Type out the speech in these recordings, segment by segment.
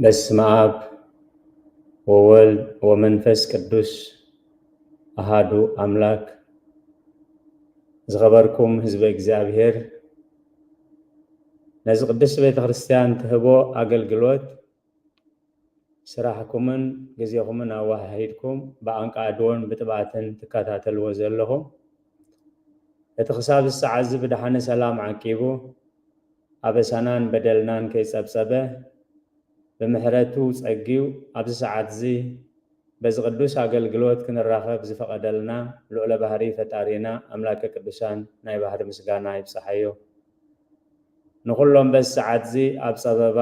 በስመ አብ ወወልድ ወመንፈስ ቅዱስ አሃዱ አምላክ። ዝኸበርኩም ህዝበ እግዚኣብሔር፣ ነዚ ቅድስት ቤተ ክርስቲያን ትህቦ ኣገልግሎት ስራሕኩምን ግዜኹምን ኣወሃሂድኩም ብኣንቃ ኣድዎን ብጥብኣትን ትከታተልዎ ዘለኹም፣ እቲ ክሳብ እዚ ሰዓት እዚ ብደሓነ ሰላም ዓቂቡ፣ ኣበሳናን በደልናን ከይጸብጸበ፣ ብምሕረቱ ጸጊው ኣብዚ ሰዓት እዚ በዚ ቅዱስ ኣገልግሎት ክንራኸብ ዝፈቐደልና ልዑለ ባህሪ ፈጣሪና ኣምላከ ቅዱሳን ናይ ባህሪ ምስጋና ይብጽሓዮ። ንኹሎም በዚ ሰዓት እዚ ኣብ ጸበባ፣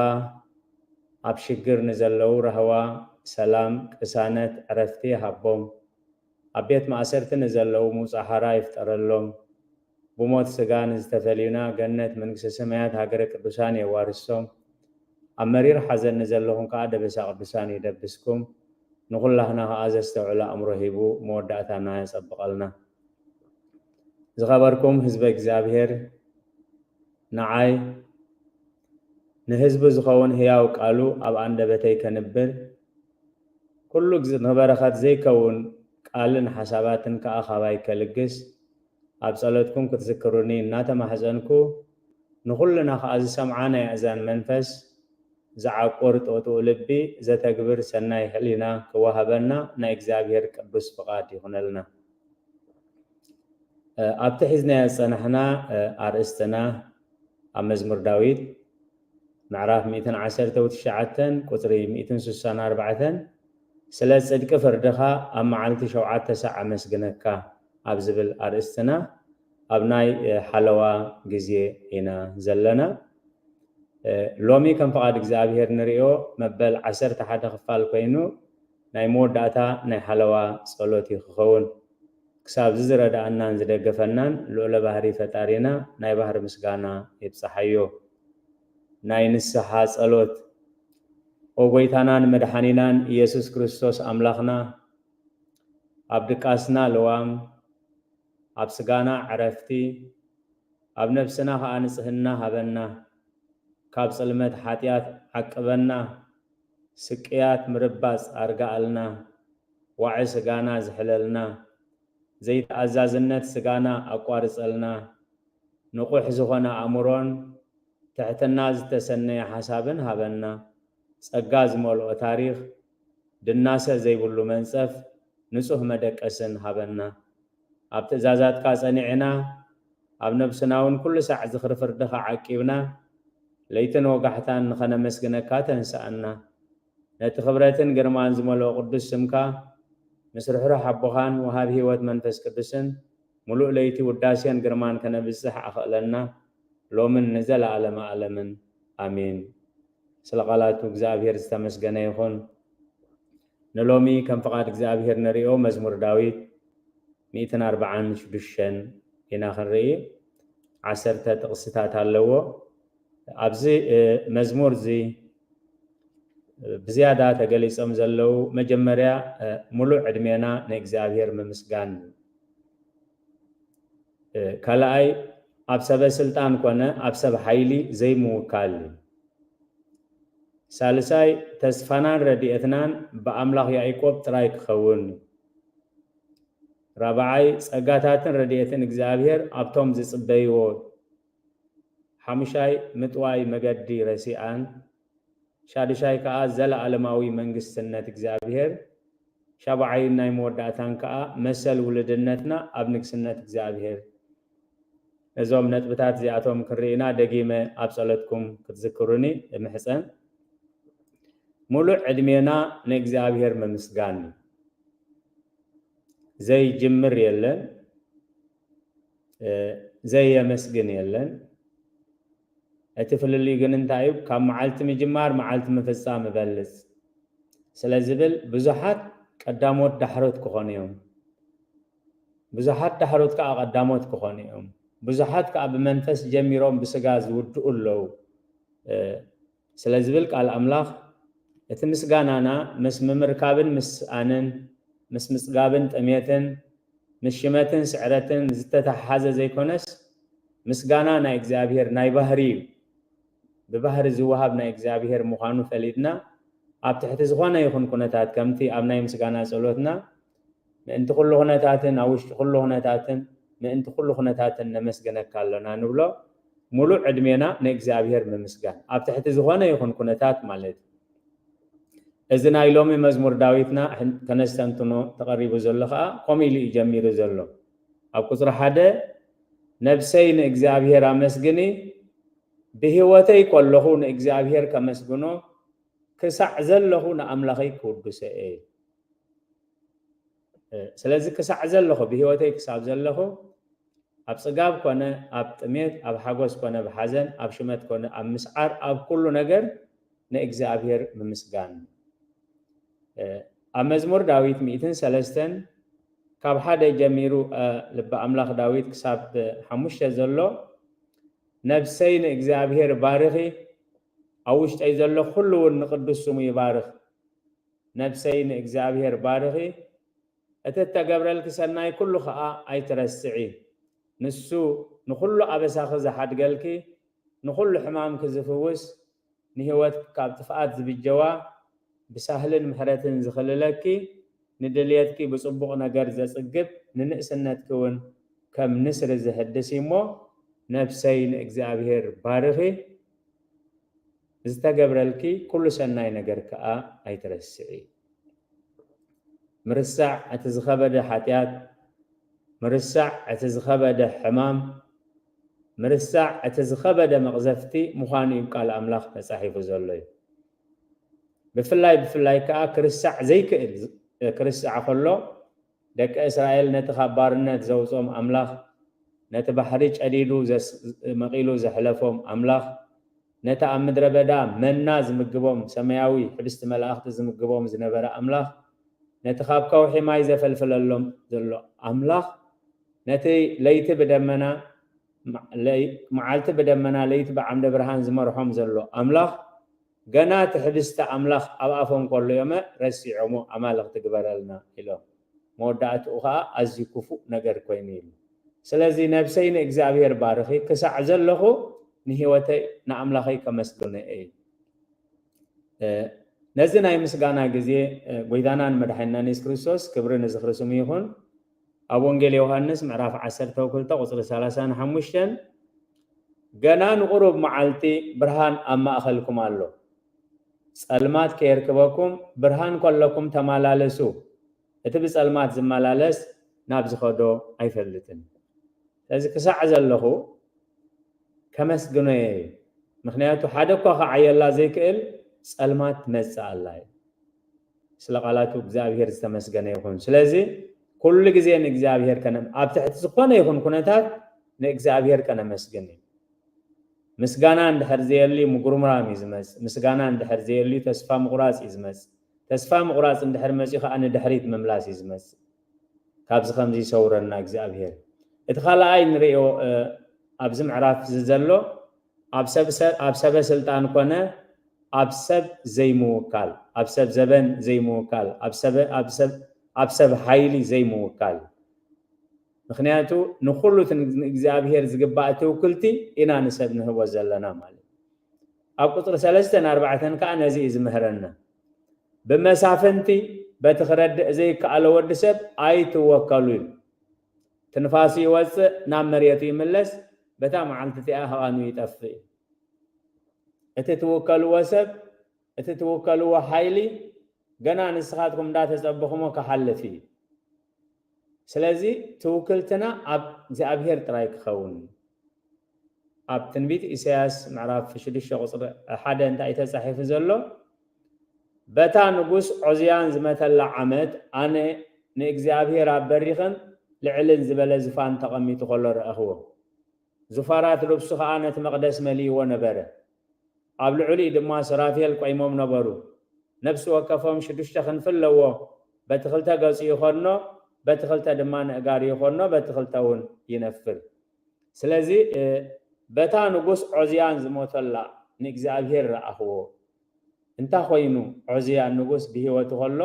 ኣብ ሽግር ንዘለዉ ራህዋ፣ ሰላም፣ ቅሳነት፣ ዕረፍቲ ይሃቦም። ኣብ ቤት ማእሰርቲ ንዘለዉ ምውጻእ ሓራ ይፍጠረሎም። ብሞት ስጋ ንዝተፈልዩና ገነት መንግስተ ሰማያት ሃገረ ቅዱሳን የዋርሶም። ኣብ መሪር ሓዘን ንዘለኹም ከኣ ደበሳ ቅዱሳን ይደብስኩም። ንኹላህና ከኣ ዘስተውዕል ኣእምሮ ሂቡ መወዳእታና የጸብቐልና። ዝኸበርኩም ህዝበ እግዚኣብሔር፣ ንዓይ ንህዝቢ ዝኸውን ህያው ቃሉ ኣብ ኣንደበተይ ከንብር፣ ኩሉ ግዜ ንበረኸት ዘይከውን ቃልን ሓሳባትን ከኣ ካባይ ከልግስ ኣብ ጸሎትኩም ክትዝክሩኒ እናተማሕጸንኩ፣ ንኹልና ከኣ ዝሰምዓ ናይ ኣእዛን መንፈስ ዝዓቁር ጥውጥው ልቢ ዘተግብር ሰናይ ሕሊና ክወሃበና ናይ እግዚኣብሔር ቅዱስ ፍቓድ ይኹነልና። እ፣ ኣብቲ ሒዝናዮ ዝጸናሕና፣ እ፣ ኣርእስትና ኣብ መዝሙር ዳዊት ምዕራፍ ሚእትን ዓሰርተው ትሽዓተን ቁጽሪ ሚእትን ስሳን ኣርባዕተን፣ ስለ ጽድቂ ፍርድኻ ኣብ መዓልቲ ሸውዓተ ሳዕ ኣመስግነካ ኣብ ዝብል ኣርእስትና ኣብ ናይ፣ እ፣ ሓለዋ ግዜ ኢና ዘለና። እ፣ ሎሚ ከም ፍቓድ እግዚኣብሔር ንርእዮ መበል ዓሰርተ ሓደ ክፋል ኮይኑ ናይ መወዳእታ ናይ ሓለዋ ጸሎት እዩ ክኸውን። ክሳብ እዚ ዝረድኣናን ዝደገፈናን ልዑለ ባህሪ ፈጣሪና ናይ ባህሪ ምስጋና ይብጽሓዮ። ናይ ንስሓ ጸሎት። ኦ ጎይታናን መድሓኒናን ኢየሱስ ክርስቶስ ኣምላኽና፣ ኣብ ድቃስና ልዋም፣ ኣብ ስጋና ዕረፍቲ፣ ኣብ ነፍስና ኸኣ ንጽህና ሃበና። ካብ ጽልመት ሓጢኣት ዓቅበና። ስቅያት ምርባጽ ኣርግኣልና። ዋዒ ስጋና ዝሕለልና። ዘይተኣዛዝነት ስጋና ኣቋርጸልና። ንቑሕ ዝኾነ ኣእምሮን ትሕትና ዝተሰነየ ሓሳብን ሃበና። ጸጋ ዝመልኦ ታሪኽ፣ ድናሰ ዘይብሉ መንጸፍ፣ ንጹህ መደቀስን ሃበና። ኣብ ትእዛዛትካ ጸኒዕና፣ ኣብ ነብስና እውን ኩሉ ሳዕ ዝኽሪ ፍርድኻ ዓቂብና፣ ለይትን ወጋሕታን ንኸነመስግነካ ተንስኣና። ነቲ ክብረትን ግርማን ዝመልኦ ቅዱስ ስምካ፣ ምስ ርሕሩሕ ኣቦኻን ወሃቢ ህይወት መንፈስ ቅዱስን፣ ምሉእ ለይቲ ውዳሴን ግርማን ከነብጽሕ ኣኽእለና፣ ሎምን ንዘለኣለመ ኣለምን። ኣሜን። ስለ ቃላቱ እግዚኣብሔር ዝተመስገነ ይኹን። ንሎሚ ከም ፍቓድ እግዚኣብሔር ንርእዮ መዝሙር ዳዊት ሚእትን ኣርብዓን ሽዱሽተን ኢና ክንርኢ። ዓሰርተ ጥቕስታት ኣለዎ። ኣብዚ፣ እ፣ መዝሙር እዚ ብዝያዳ ተገሊጾም ዘለዉ፣ መጀመርያ፣ እ፣ ሙሉእ ዕድሜና ንእግዚኣብሔር ምምስጋን እዩ። እ፣ ካልኣይ፣ ኣብ ሰበ ስልጣን ኮነ ኣብ ሰብ ሓይሊ ዘይምውካል እዩ። ሳልሳይ፣ ተስፋናን ረድኤትናን ብኣምላኽ ያዕቆብ ጥራይ ክኸውን እዩ። ራብዓይ፣ ጸጋታትን ረድኤትን እግዚኣብሔር ኣብቶም ዝጽበይዎ። ሓሙሻይ፣ ምጥዋይ መገዲ ረሲኣን። ሻድሻይ ከኣ ዘለኣለማዊ መንግስትነት እግዚኣብሔር። ሻብዓይን ናይ መወዳእታን ከኣ መሰል ውልድነትና ኣብ ንግስነት እግዚኣብሔር። ነዞም ነጥብታት እዚኣቶም ክንርኢና ደጊመ ኣብ ጸሎትኩም ክትዝክሩኒ እምሕጸን። ሙሉእ ዕድሜና ንእግዚኣብሔር ምምስጋን እዩ። ዘይጅምር የለን፣ እ፣ ዘየመስግን የለን። እቲ ፍልልዩ ግን እንታይ እዩ? ካብ መዓልቲ ምጅማር መዓልቲ ምፍጻም እበልጽ ስለ ዝብል ብዙሓት ቀዳሞት ዳሕሮት ክኾኑ እዮም። ብዙሓት ዳሕሮት ከኣ ቀዳሞት ክኾኑ እዮም። ብዙሓት ከኣ ብመንፈስ ጀሚሮም ብስጋ ዝውድኡ ኣለዉ። እ፣ ስለ ዝብል ቃል ኣምላኽ፣ እቲ ምስጋናና ምስ ምምርካብን ምስኣንን፣ ምስ ምጽጋብን ጥሜትን፣ ምስ ሽመትን ስዕረትን ዝተተሓሓዘ ዘይኮነስ፣ ምስጋና ናይ እግዚኣብሔር ናይ ባህሪ እዩ። ብባህሪ ዝወሃብ ናይ እግዚኣብሔር ምዃኑ ፈሊጥና፣ ኣብ ትሕቲ ዝኾነ ይኹን ኩነታት፣ ከምቲ ኣብ ናይ ምስጋና ጸሎትና፣ ምእንቲ ኩሉ ኩነታትን ኣብ ውሽጢ ኩሉ ኩነታትን ምእንቲ ኩሉ ኩነታትን ነመስግነካ ኣሎና ንብሎ፣ ሙሉእ ዕድሜና ንእግዚኣብሔር ምምስጋን ኣብ ትሕቲ ዝኾነ ይኹን ኩነታት ማለት እዩ። እዚ ናይ ሎሚ መዝሙር ዳዊትና ሕን-፣ ከነስተንትኖ ተቐሪቡ ዘሎ ኸኣ ከምኡ ኢሉ እዩ ጀሚሩ ዘሎ። ኣብ ቁጽሪ ሓደ፣ "ነብሰይ ንእግዚኣብሔር ኣመስግኒ፣ ብህይወተይ ከለኹ ንእግዚኣብሔር ከመስግኖ፣ ክሳዕ ዘለኹ ንኣምላኸይ ክውድሶ እየ" ይብል። እ፣ ስለዚ ክሳዕ ዘለኹ፣ ብህይወተይ ክሳብ ዘለኹ፣ ኣብ ጽጋብ ኮነ ኣብ ጥሜት፣ ኣብ ሓጎስ ኮነ ኣብ ሓዘን፣ ኣብ ሽመት ኮነ ኣብ ምስዓር፣ ኣብ ኩሉ ነገር ንእግዚኣብሔር ምምስጋን። እ፣ ኣብ መዝሙር ዳዊት ሚእትን ሰለስተን ካብ ሓደ ጀሚሩ፣ እ፣ ልቢ ኣምላኽ ዳዊት ክሳብ ሓሙሽተ ዘሎ፣ "ነብሰይ ንእግዚኣብሔር ባርኺ፣ ኣብ ውሽጠይ ዘሎ ኩሉ እውን ንቅዱስ ስሙ ይባርኽ። ነብሰይ ንእግዚኣብሔር ባርኺ፣ እቲ እተገብረልኪ ሰናይ ኩሉ ኸኣ ኣይትረስዒ። ንሱ ንኹሉ ኣበሳኺ ዝሓድገልኪ፣ ንኹሉ ሕማምኪ ዝፍውስ፣ ንህይወትኪ ካብ ጥፍኣት ዝብጀዋ፣ ብሳህልን ምሕረትን ዝኽልለኪ፣ ንድልየትኪ ብጽቡቕ ነገር ዘጽግብ፣ ንንእስነትኪ እውን ከም ንስሪ ዝሕድስ እዩ እሞ፣ ነብሰይ ንእግዚኣብሔር ባርኺ፣ ዝተገብረልኪ ኩሉ ሰናይ ነገር ከኣ ኣይትረስዒ." ምርሳዕ እቲ ዝኸበደ ሓጢኣት፣ ምርሳዕ እቲ ዝኸበደ ሕማም፣ ምርሳዕ እቲ ዝኸበደ መቕዘፍቲ ምዃኑ እዩ ቃል ኣምላኽ ተጻሒፉ ዘሎ እዩ። ብፍላይ፣ ብፍላይ ከኣ ክርስዕ ዘይክእል፣ ክርስዕ ከሎ ደቂ እስራኤል ነቲ ካብ ባርነት ዘውጾም ኣምላኽ፣ ነቲ ባሕሪ ጨዲዱ ዘስ-፣ መቒሉ ዘሕለፎም ኣምላኽ፣ ነቲ ኣብ ምድረ በዳ መና ዝምግቦም ሰማያዊ ሕብስቲ መላእኽቲ ዝምግቦም ዝነበረ ኣምላኽ፣ ነቲ ካብ ከውሒ ማይ ዘፈልፍለሎም ዘሎ ኣምላኽ፣ ነቲ ለይቲ ብደመና፣ መ-፣ ለይ-፣ መዓልቲ ብደመና ለይቲ ብዓምደ ብርሃን ዝመርሖም ዘሎ ኣምላኽ፣ ገና እቲ ሕብስቲ ኣምላኽ ኣብ ኣፎም ከሎ እዮመ ረሲዖሞ፣ ኣማልኽቲ ግበረልና ኢሎም። መወዳእትኡ ኸኣ ኣዝዩ ክፉእ ነገር ኮይኑ ኢሉ። ስለዚ ነብሰይ ንእግዚኣብሔር ባርኺ፣ ክሳዕ ዘለኹ ንህይወተይ ንኣምላኸይ ከመስግኖ እየ። እ፣ ነዚ ናይ ምስጋና ግዜ፣ እ፣ ጎይታናን መድሓኒናን የሱስ ክርስቶስ ክብሪ ንዝኽሪ ስሙ ይኹን። ኣብ ወንጌል ዮሃንስ ምዕራፍ ዓሰርተ ክልተ ቁጽሪ ሰላሳን ሓሙሽተን፣ "ገና ንቁሩብ መዓልቲ ብርሃን ኣብ ማእከልኩም ኣሎ። ጸልማት ከየርክበኩም ብርሃን ከለኩም ተመላለሱ። እቲ ብጸልማት ዝመላለስ ናብ ዝኸዶ ኣይፈልጥን።" ስለዚ ክሳዕ ዘለኹ ከመስግኖ እየ። ምኽንያቱ ሓደ እኳ ክዓየላ ዘይክእል ጸልማት ትመጽእ ኣላ እዩ። ስለ ቃላቱ እግዚኣብሔር ዝተመስገነ ይኹን። ስለዚ ኩሉ ግዜ ንእግዚኣብሔር ከነ-፣ ኣብ ትሕቲ ዝኾነ ይኹን ኩነታት ንእግዚኣብሔር ከነመስግን እዩ። ምስጋና እንድሕር ዘየልዩ ምጉርምራም እዩ ዝመጽእ። ምስጋና እንድሕር ዘየልዩ ተስፋ ምቑራጽ እዩ ዝመጽእ። ተስፋ ምቑራጽ እንድሕር መጺኡ ከኣ ንድሕሪት ምምላስ እዩ ዝመጽእ። ካብዚ ከምዚ ይሰውረና እግዚኣብሔር። እቲ ካልኣይ ንርእዮ፣ እ፣ ኣብዚ ምዕራፍ እዚ ዘሎ ኣብ ሰብ፣ ሰ-፣ ኣብ ሰበ ስልጣን ኮነ ኣብ ሰብ ዘይምውካል፣ ኣብ ሰብ ዘበን ዘይምውካል፣ ኣብ ሰበ-፣ ኣብ ሰብ፣ ኣብ ሰብ ሓይሊ ዘይምውካል። ምኽንያቱ ንኹሉ እቲ ንእግዚኣብሔር ዝግባእ ትውክልቲ ኢና ንሰብ ንህቦ ዘለና ማለት እዩ። ኣብ ቁጽሪ ሰለስተን ኣርባዕተን ከኣ ነዚ እዩ ዝምህረና። "ብመሳፍንቲ በቲ ክረድእ ዘይከኣሎ ወዲ ሰብ ኣይትወከሉ" ኢሉ። ትንፋሱ ይወጽእ፣ ናብ መሬቱ ይምለስ፣ በታ መዓልቲ እቲኣ ህቓኑ ይጠፍእ እዩ። እቲ ትውከልዎ ሰብ፣ እቲ ትውከልዎ ሓይሊ፣ ገና ንስኻትኩም እንዳተጸበኹሞ ክሓልፍ እዩ። ስለዚ ትውክልትና ኣብ እግዚኣብሔር ጥራይ ክኸውን። ኣብ ትንቢት ኢሳያስ ምዕራፍ ሽዱሽተ ቁጽሪ ሓደ እንታይ ተጻሒፉ ዘሎ? "በታ ንጉስ ዖዝያን ዝመተላ ዓመት ኣነ ንእግዚኣብሔር ኣብ በሪኽን ልዕልን ዝበለ ዝፋን ተቐሚጡ ከሎ ረኣኽዎ። ዝፋራት ልብሱ ኸኣ ነቲ መቕደስ መሊእዎ ነበረ። ኣብ ልዕሊኡ ድማ ሱራፌል ቆይሞም ነበሩ። ነፍሲ ወከፎም ሽዱሽተ ክንፊ ኣለዎ። በቲ ክልተ ገጹ ይኸድኖ፣ በቲ ክልተ ድማ ንእጋሩ ይኸድኖ፣ በቲ ክልተ እውን ይነፍር። ስለዚ፣ እ፣ በታ ንጉስ ዖዝያን ዝሞተላ ንእግዚኣብሔር ረኣኽዎ።" እንታይ ኮይኑ ዖዝያን ንጉስ ብህይወቱ ከሎ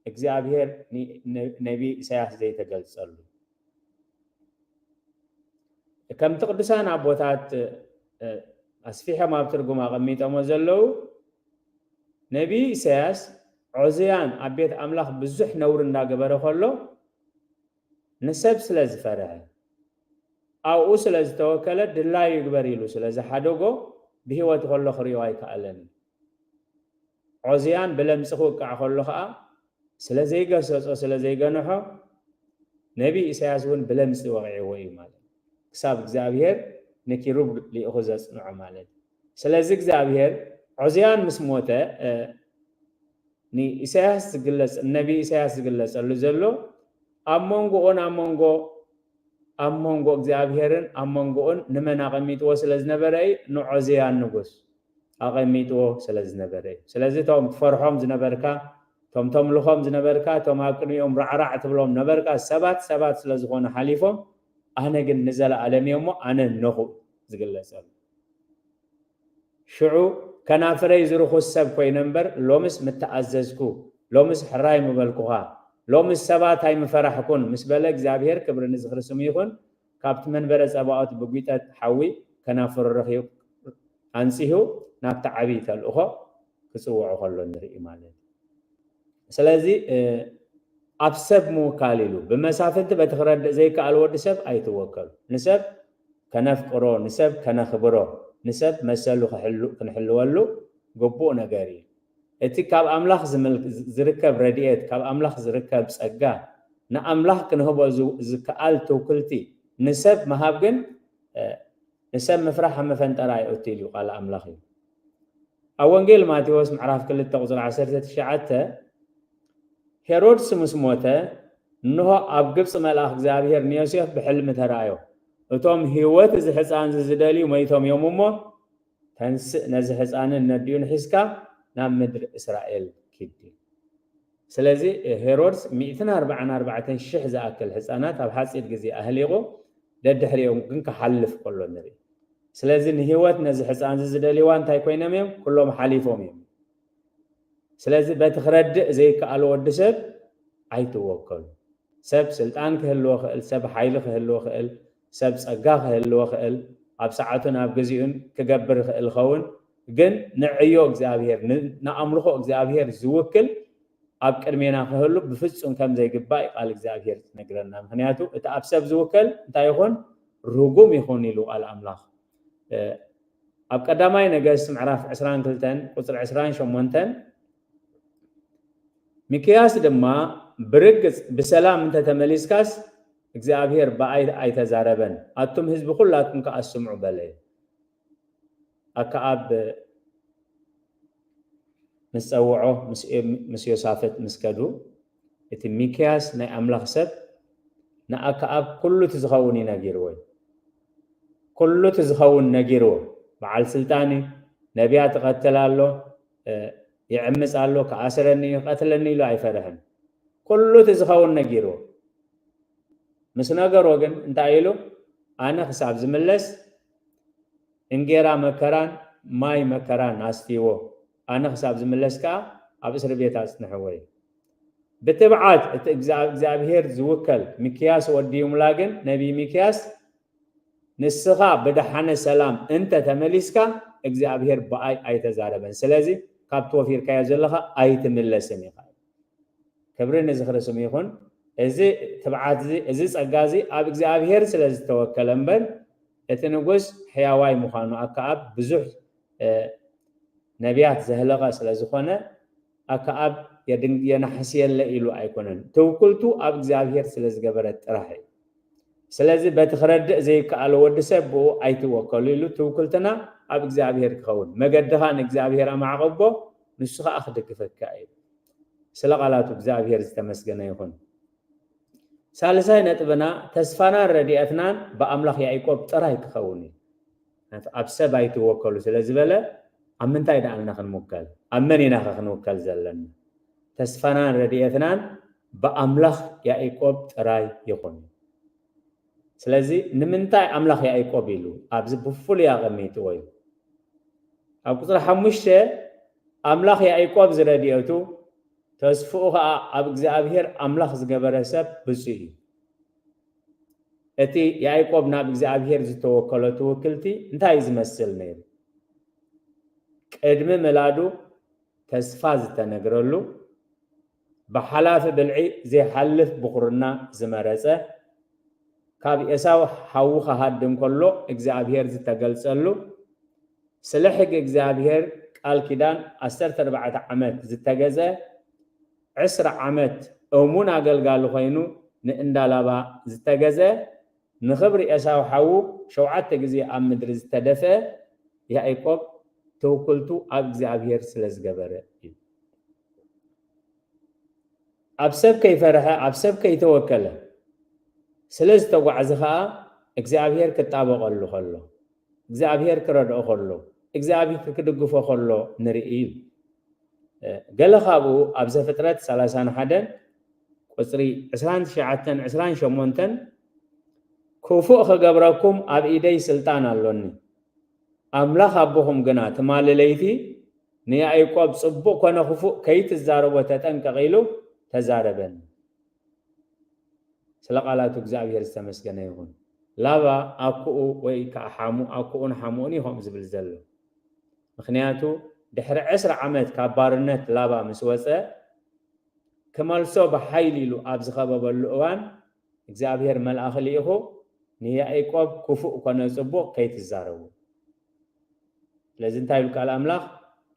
እግዚኣብሔር ኒ-፣ ነ-፣ ነቢ ኢሳያስ ዘይተገልጸሉ? ከምቲ ቅዱሳን ኣቦታት፣ እ፣ ኣስፊሖም ኣብ ትርጉም ኣቐሚጦሞ ዘለዉ፣ ነቢይ ኢሳያስ ዖዝያን ኣብ ቤት ኣምላኽ ብዙሕ ነውሪ እንዳገበረ ከሎ ንሰብ ስለ ዝፈርሐ ኣብኡ ስለ ዝተወከለ ድላዩ ይግበር ኢሉ ስለ ዝሓደጎ ብህይወት ከሎ ክርእዮ ኣይከኣለን እዩ። ዖዝያን ብለምፂ ክውቃዕ ከሎ ከዓ ስለ ዘይገሰጾ ስለ ዘይገንሖ ነቢ ኢሳያስ እውን ብለምፂ ወቂዕዎ እዩ ማለት ክሳብ እግዚኣብሔር ንኪሩብ ልኢኹ ዘፅንዖ ማለት። ስለዚ እግዚኣብሔር ዖዝያን ምስ ሞተ ንኢሳያስ ዝግለፅ ነቢ ኢሳያስ ዝግለፀሉ ዘሎ ኣብ መንጎኦን ኣብ መንጎ ኣብ መንጎ እግዚኣብሔርን ኣብ መንጎኦን ንመን ኣቐሚጥዎ ስለ ዝነበረ እዩ ንዖዝያን ንጉስ ኣቐሚጥዎ ስለ ዝነበረ እዩ። ስለዚ እቶም ትፈርሖም ዝነበርካ እቶም ተምልኾም ዝነበርካ እቶም ኣብ ቅድሚኦም ራዕራዕ ትብሎም ነበርካ ሰባት ሰባት ስለ ዝኾኑ ሓሊፎም ኣነ ግን ንዘለኣለም እዮ እሞ ኣነ ነኹ ዝግለጸሉ። ሽዑ ከናፍረይ ዝርኹስ ሰብ ኮይነ እምበር ሎምስ ምተኣዘዝኩ፣ ሎምስ ሕራይ ምበልኩኻ፣ ሎምስ ሰባት ኣይምፈራሕኩን ምስ በለ እግዚኣብሔር ክብሪ ንዝኽሪ ስሙ ይኹን ካብቲ መንበረ ጸባኦት ብጒጠት ሓዊ ከናፍሩ ረኺቡ ኣንጺሁ ናብቲ ዓብዪ ተልእኾ ክጽውዖ ከሎ ንርኢ ማለት እዩ። ስለዚ ኣብ ሰብ ምውካል ኢሉ ብመሳፍንቲ በቲ ክረድእ ዘይከኣል ወዲ ሰብ ኣይትወከሉ። ንሰብ ከነፍቅሮ፣ ንሰብ ከነኽብሮ፣ ንሰብ መሰሉ ክንሕልወሉ ግቡእ ነገር እዩ። እቲ ካብ ኣምላኽ ዝርከብ ረድኤት፣ ካብ ኣምላኽ ዝርከብ ጸጋ፣ ንኣምላኽ ክንህቦ ዝከኣል ትውክልቲ ንሰብ ምሃብ ግን ንሰብ ምፍራሕ ኣብ መፈንጠራ የእቱ ኢሉ ቃል ኣምላኽ እዩ። ኣብ ወንጌል ማቴዎስ ምዕራፍ ክልተ ቁፅሪ ዓሰርተ ትሽዓተ ሄሮድስ ምስ ሞተ እንሆ ኣብ ግብፂ መልኣኽ እግዚኣብሔር ንዮሴፍ ብሕልሚ ተራእዮ፣ እቶም ህይወት እዚ ሕፃን እዚ ዝደልዩ መይቶም እዮም እሞ ተንስእ ነዚ ሕፃንን ነዲኡን ሒዝካ ናብ ምድሪ እስራኤል ኪድ። ስለዚ ሄሮድስ ሚእትን ኣርባዓን ኣርባዕተን ሽሕ ዝኣክል ህፃናት ኣብ ሓፂር ግዜ ኣህሊቑ ደድሕሪኦም ግን ክሓልፍ ከሎ ንርኢ። ስለዚ ንህይወት ነዚ ህፃን እዚ ዝደልይዋ እንታይ ኮይኖም እዮም? ኩሎም ሓሊፎም እዮም። ስለዚ በቲ ክረድእ ዘይከኣል ወዲ ሰብ ኣይትወከሉ። ሰብ ስልጣን ክህልዎ ክእል፣ ሰብ ሓይሊ ክህልዎ ክእል፣ ሰብ ጸጋ ክህልዎ ክእል፣ ኣብ ሰዓቱን ኣብ ግዜኡን ክገብር ይኽእል ይኸውን። ግን ንዕዮ እግዚኣብሔር፣ ንኣምልኾ እግዚኣብሔር ዝውክል ኣብ ቅድሜና ክህሉ ብፍጹም ከም ዘይግባእ ቃል እግዚኣብሔር ዝነግረና። ምኽንያቱ እቲ ኣብ ሰብ ዝውከል እንታይ ይኹን? ርጉም ይኹን ኢሉ ቃል ኣምላኽ። ኣብ ቀዳማይ ነገስት ምዕራፍ ዕስራን ክልተን ቁፅሪ ዕስራን ሸሞንተን ሚክያስ ድማ ብርግጽ ብሰላም እንተተመሊስካስ እግዚኣብሔር ብኣይ ኣይተዛረበን፣ ኣቱም ህዝቢ ኩላትኩም ከኣ ስምዑ በለ። ኣከኣብ ምስ ጸውዖ ምስ ዮሳፍጥ ምስ ከዱ እቲ ሚክያስ ናይ ኣምላኽ ሰብ ንኣከኣብ ኩሉ እቲ ዝኸውን እዩ ነጊርዎ እዩ። ኩሉ እቲ ዝኸውን ነጊርዎ። በዓል ስልጣን እዩ፣ ነቢያት ይቐትል ኣሎ፣ ይዕምፅ ኣሎ፣ ክኣስረኒ እዩ፣ ክቐትለኒ ኢሉ ኣይፈርሕን። ኩሉ እቲ ዝኸውን ነጊርዎ። ምስ ነገሮ ግን እንታይ ኢሉ? ኣነ ክሳብ ዝምለስ እንጌራ መከራን ማይ መከራን ኣስትይዎ፣ ኣነ ክሳብ ዝምለስ ከኣ ኣብ እስሪ ቤት ኣጽንሕዎ እዩ። ብትብዓት እቲ እግዚኣብሔር ዝውከል ሚክያስ ወዲ ይሙላ ግን ነቢይ ሚክያስ ንስኻ ብደሓነ ሰላም እንተ ተመሊስካ እግዚኣብሔር ብኣይ ኣይተዛረበን። ስለዚ ካብቲ ወፊርካዮ ዘለኻ ኣይትምለስን ኢኻ። ክብሪ ንዝኽሪ ስሙ ይኹን። እዚ ትብዓት እዚ፣ እዚ ጸጋ እዚ ኣብ እግዚኣብሔር ስለ ዝተወከለ እምበር እቲ ንጉስ ሕያዋይ ምዃኑ ኣከኣብ ብዙሕ ነቢያት ዘህለቐ ስለ ዝኾነ ኣከኣብ የናሕስየለ ኢሉ ኣይኮነን። ትውክልቱ ኣብ እግዚኣብሔር ስለ ዝገበረ ጥራሕ እዩ። ስለዚ በቲ ክረድእ ዘይከኣሎ ወዲ ሰብ ብኡ ኣይትወከሉ ኢሉ ትውክልትና ኣብ እግዚኣብሔር ክኸውን መገድኻ ንእግዚኣብሔር ኣማዕቐቦ ንሱ ኸዓ ክድግፈካ እዩ። ስለ ቃላቱ እግዚኣብሔር ዝተመስገነ ይኹን። ሳልሳይ ነጥብና ተስፋናን ረድኤትናን ብኣምላኽ ያዕቆብ ጥራይ ክኸውን እዩ። ኣብ ሰብ ኣይትወከሉ ስለ ዝበለ ኣብ ምንታይ ደኣልና ክንውከል? ኣብ መን ኢና ኸ ክንውከል ዘለና? ተስፋናን ረድኤትናን ብኣምላኽ ያዕቆብ ጥራይ ይኹን። ስለዚ ንምንታይ ኣምላኽ ያዕቆብ ኢሉ ኣብዚ ብፍሉይ ኣቐሚጥዎ እዩ? ኣብ ቁፅሪ ሓሙሽተ ኣምላኽ ያዕቆብ ዝረድኤቱ ተስፍኡ ኸዓ ኣብ እግዚኣብሔር ኣምላኽ ዝገበረ ሰብ ብፁዕ እዩ። እቲ ያዕቆብ ናብ እግዚኣብሔር ዝተወከሎ ትውክልቲ እንታይ እዩ ዝመስል ነይሩ? ቅድሚ ምላዱ ተስፋ ዝተነግረሉ፣ ብሓላፊ ብልዒ ዘይሓልፍ ብኹርና ዝመረጸ፣ ካብ ኤሳው ሓዉ ክሃድም ከሎ እግዚኣብሔር ዝተገልጸሉ፣ ስለ ሕጊ እግዚኣብሔር ቃል ኪዳን ዓሰርተ ኣርባዕተ ዓመት ዝተገዘ፣ ዕስራ ዓመት እሙን ኣገልጋሊ ኮይኑ ንእንዳ ላባ ዝተገዘ፣ ንኽብሪ ኤሳው ሓዉ ሸውዓተ ግዜ ኣብ ምድሪ ዝተደፍአ ያዕቆብ ትውክልቱ ኣብ እግዚኣብሔር ስለ ዝገበረ እዩ። ኣብ ሰብ ከይፈርሐ፣ ኣብ ሰብ ከይተወከለ ስለ ዝተጓዕዘ ኸኣ እግዚኣብሔር ክጣበቐሉ ከሎ፣ እግዚኣብሔር ክረድኦ ከሎ፣ እግዚኣብሔር ክድግፎ ከሎ ንርኢ እዩ። ገለ ካብኡ ኣብ ዘፍጥረት ሰላሳን ሓደን ቁጽሪ ዕስራን ትሽዓተን ዕስራን ሸሞንተን ክፉእ ክገብረኩም ኣብ ኢደይ ስልጣን ኣሎኒ። ኣምላኽ ኣቦኹም ግና ትማሊ ለይቲ ንያዕቆብ ጽቡቕ ኮነ ክፉእ ከይትዛረቦ ተጠንቀቕ ኢሉ ተዛረበኒ። ስለ ቃላቱ እግዚኣብሔር ዝተመስገነ ይኹን። ላባ ኣኩኡ ወይ ከዓ ሓሙ ኣኩኡን ሓሙኡን እዩ ከምኡ ዝብል ዘሎ። ምኽንያቱ ድሕሪ ዕስራ ዓመት ካብ ባርነት ላባ ምስ ወፀ ክመልሶ ብሓይሊ ኢሉ ኣብ ዝኸበበሉ እዋን እግዚኣብሔር መልኣኽ ልኢኹ ንያዕቆብ ክፉእ ኮነ ጽቡቕ ከይትዛረቡ። ስለዚ እንታይ ኢሉ ቃል ኣምላኽ?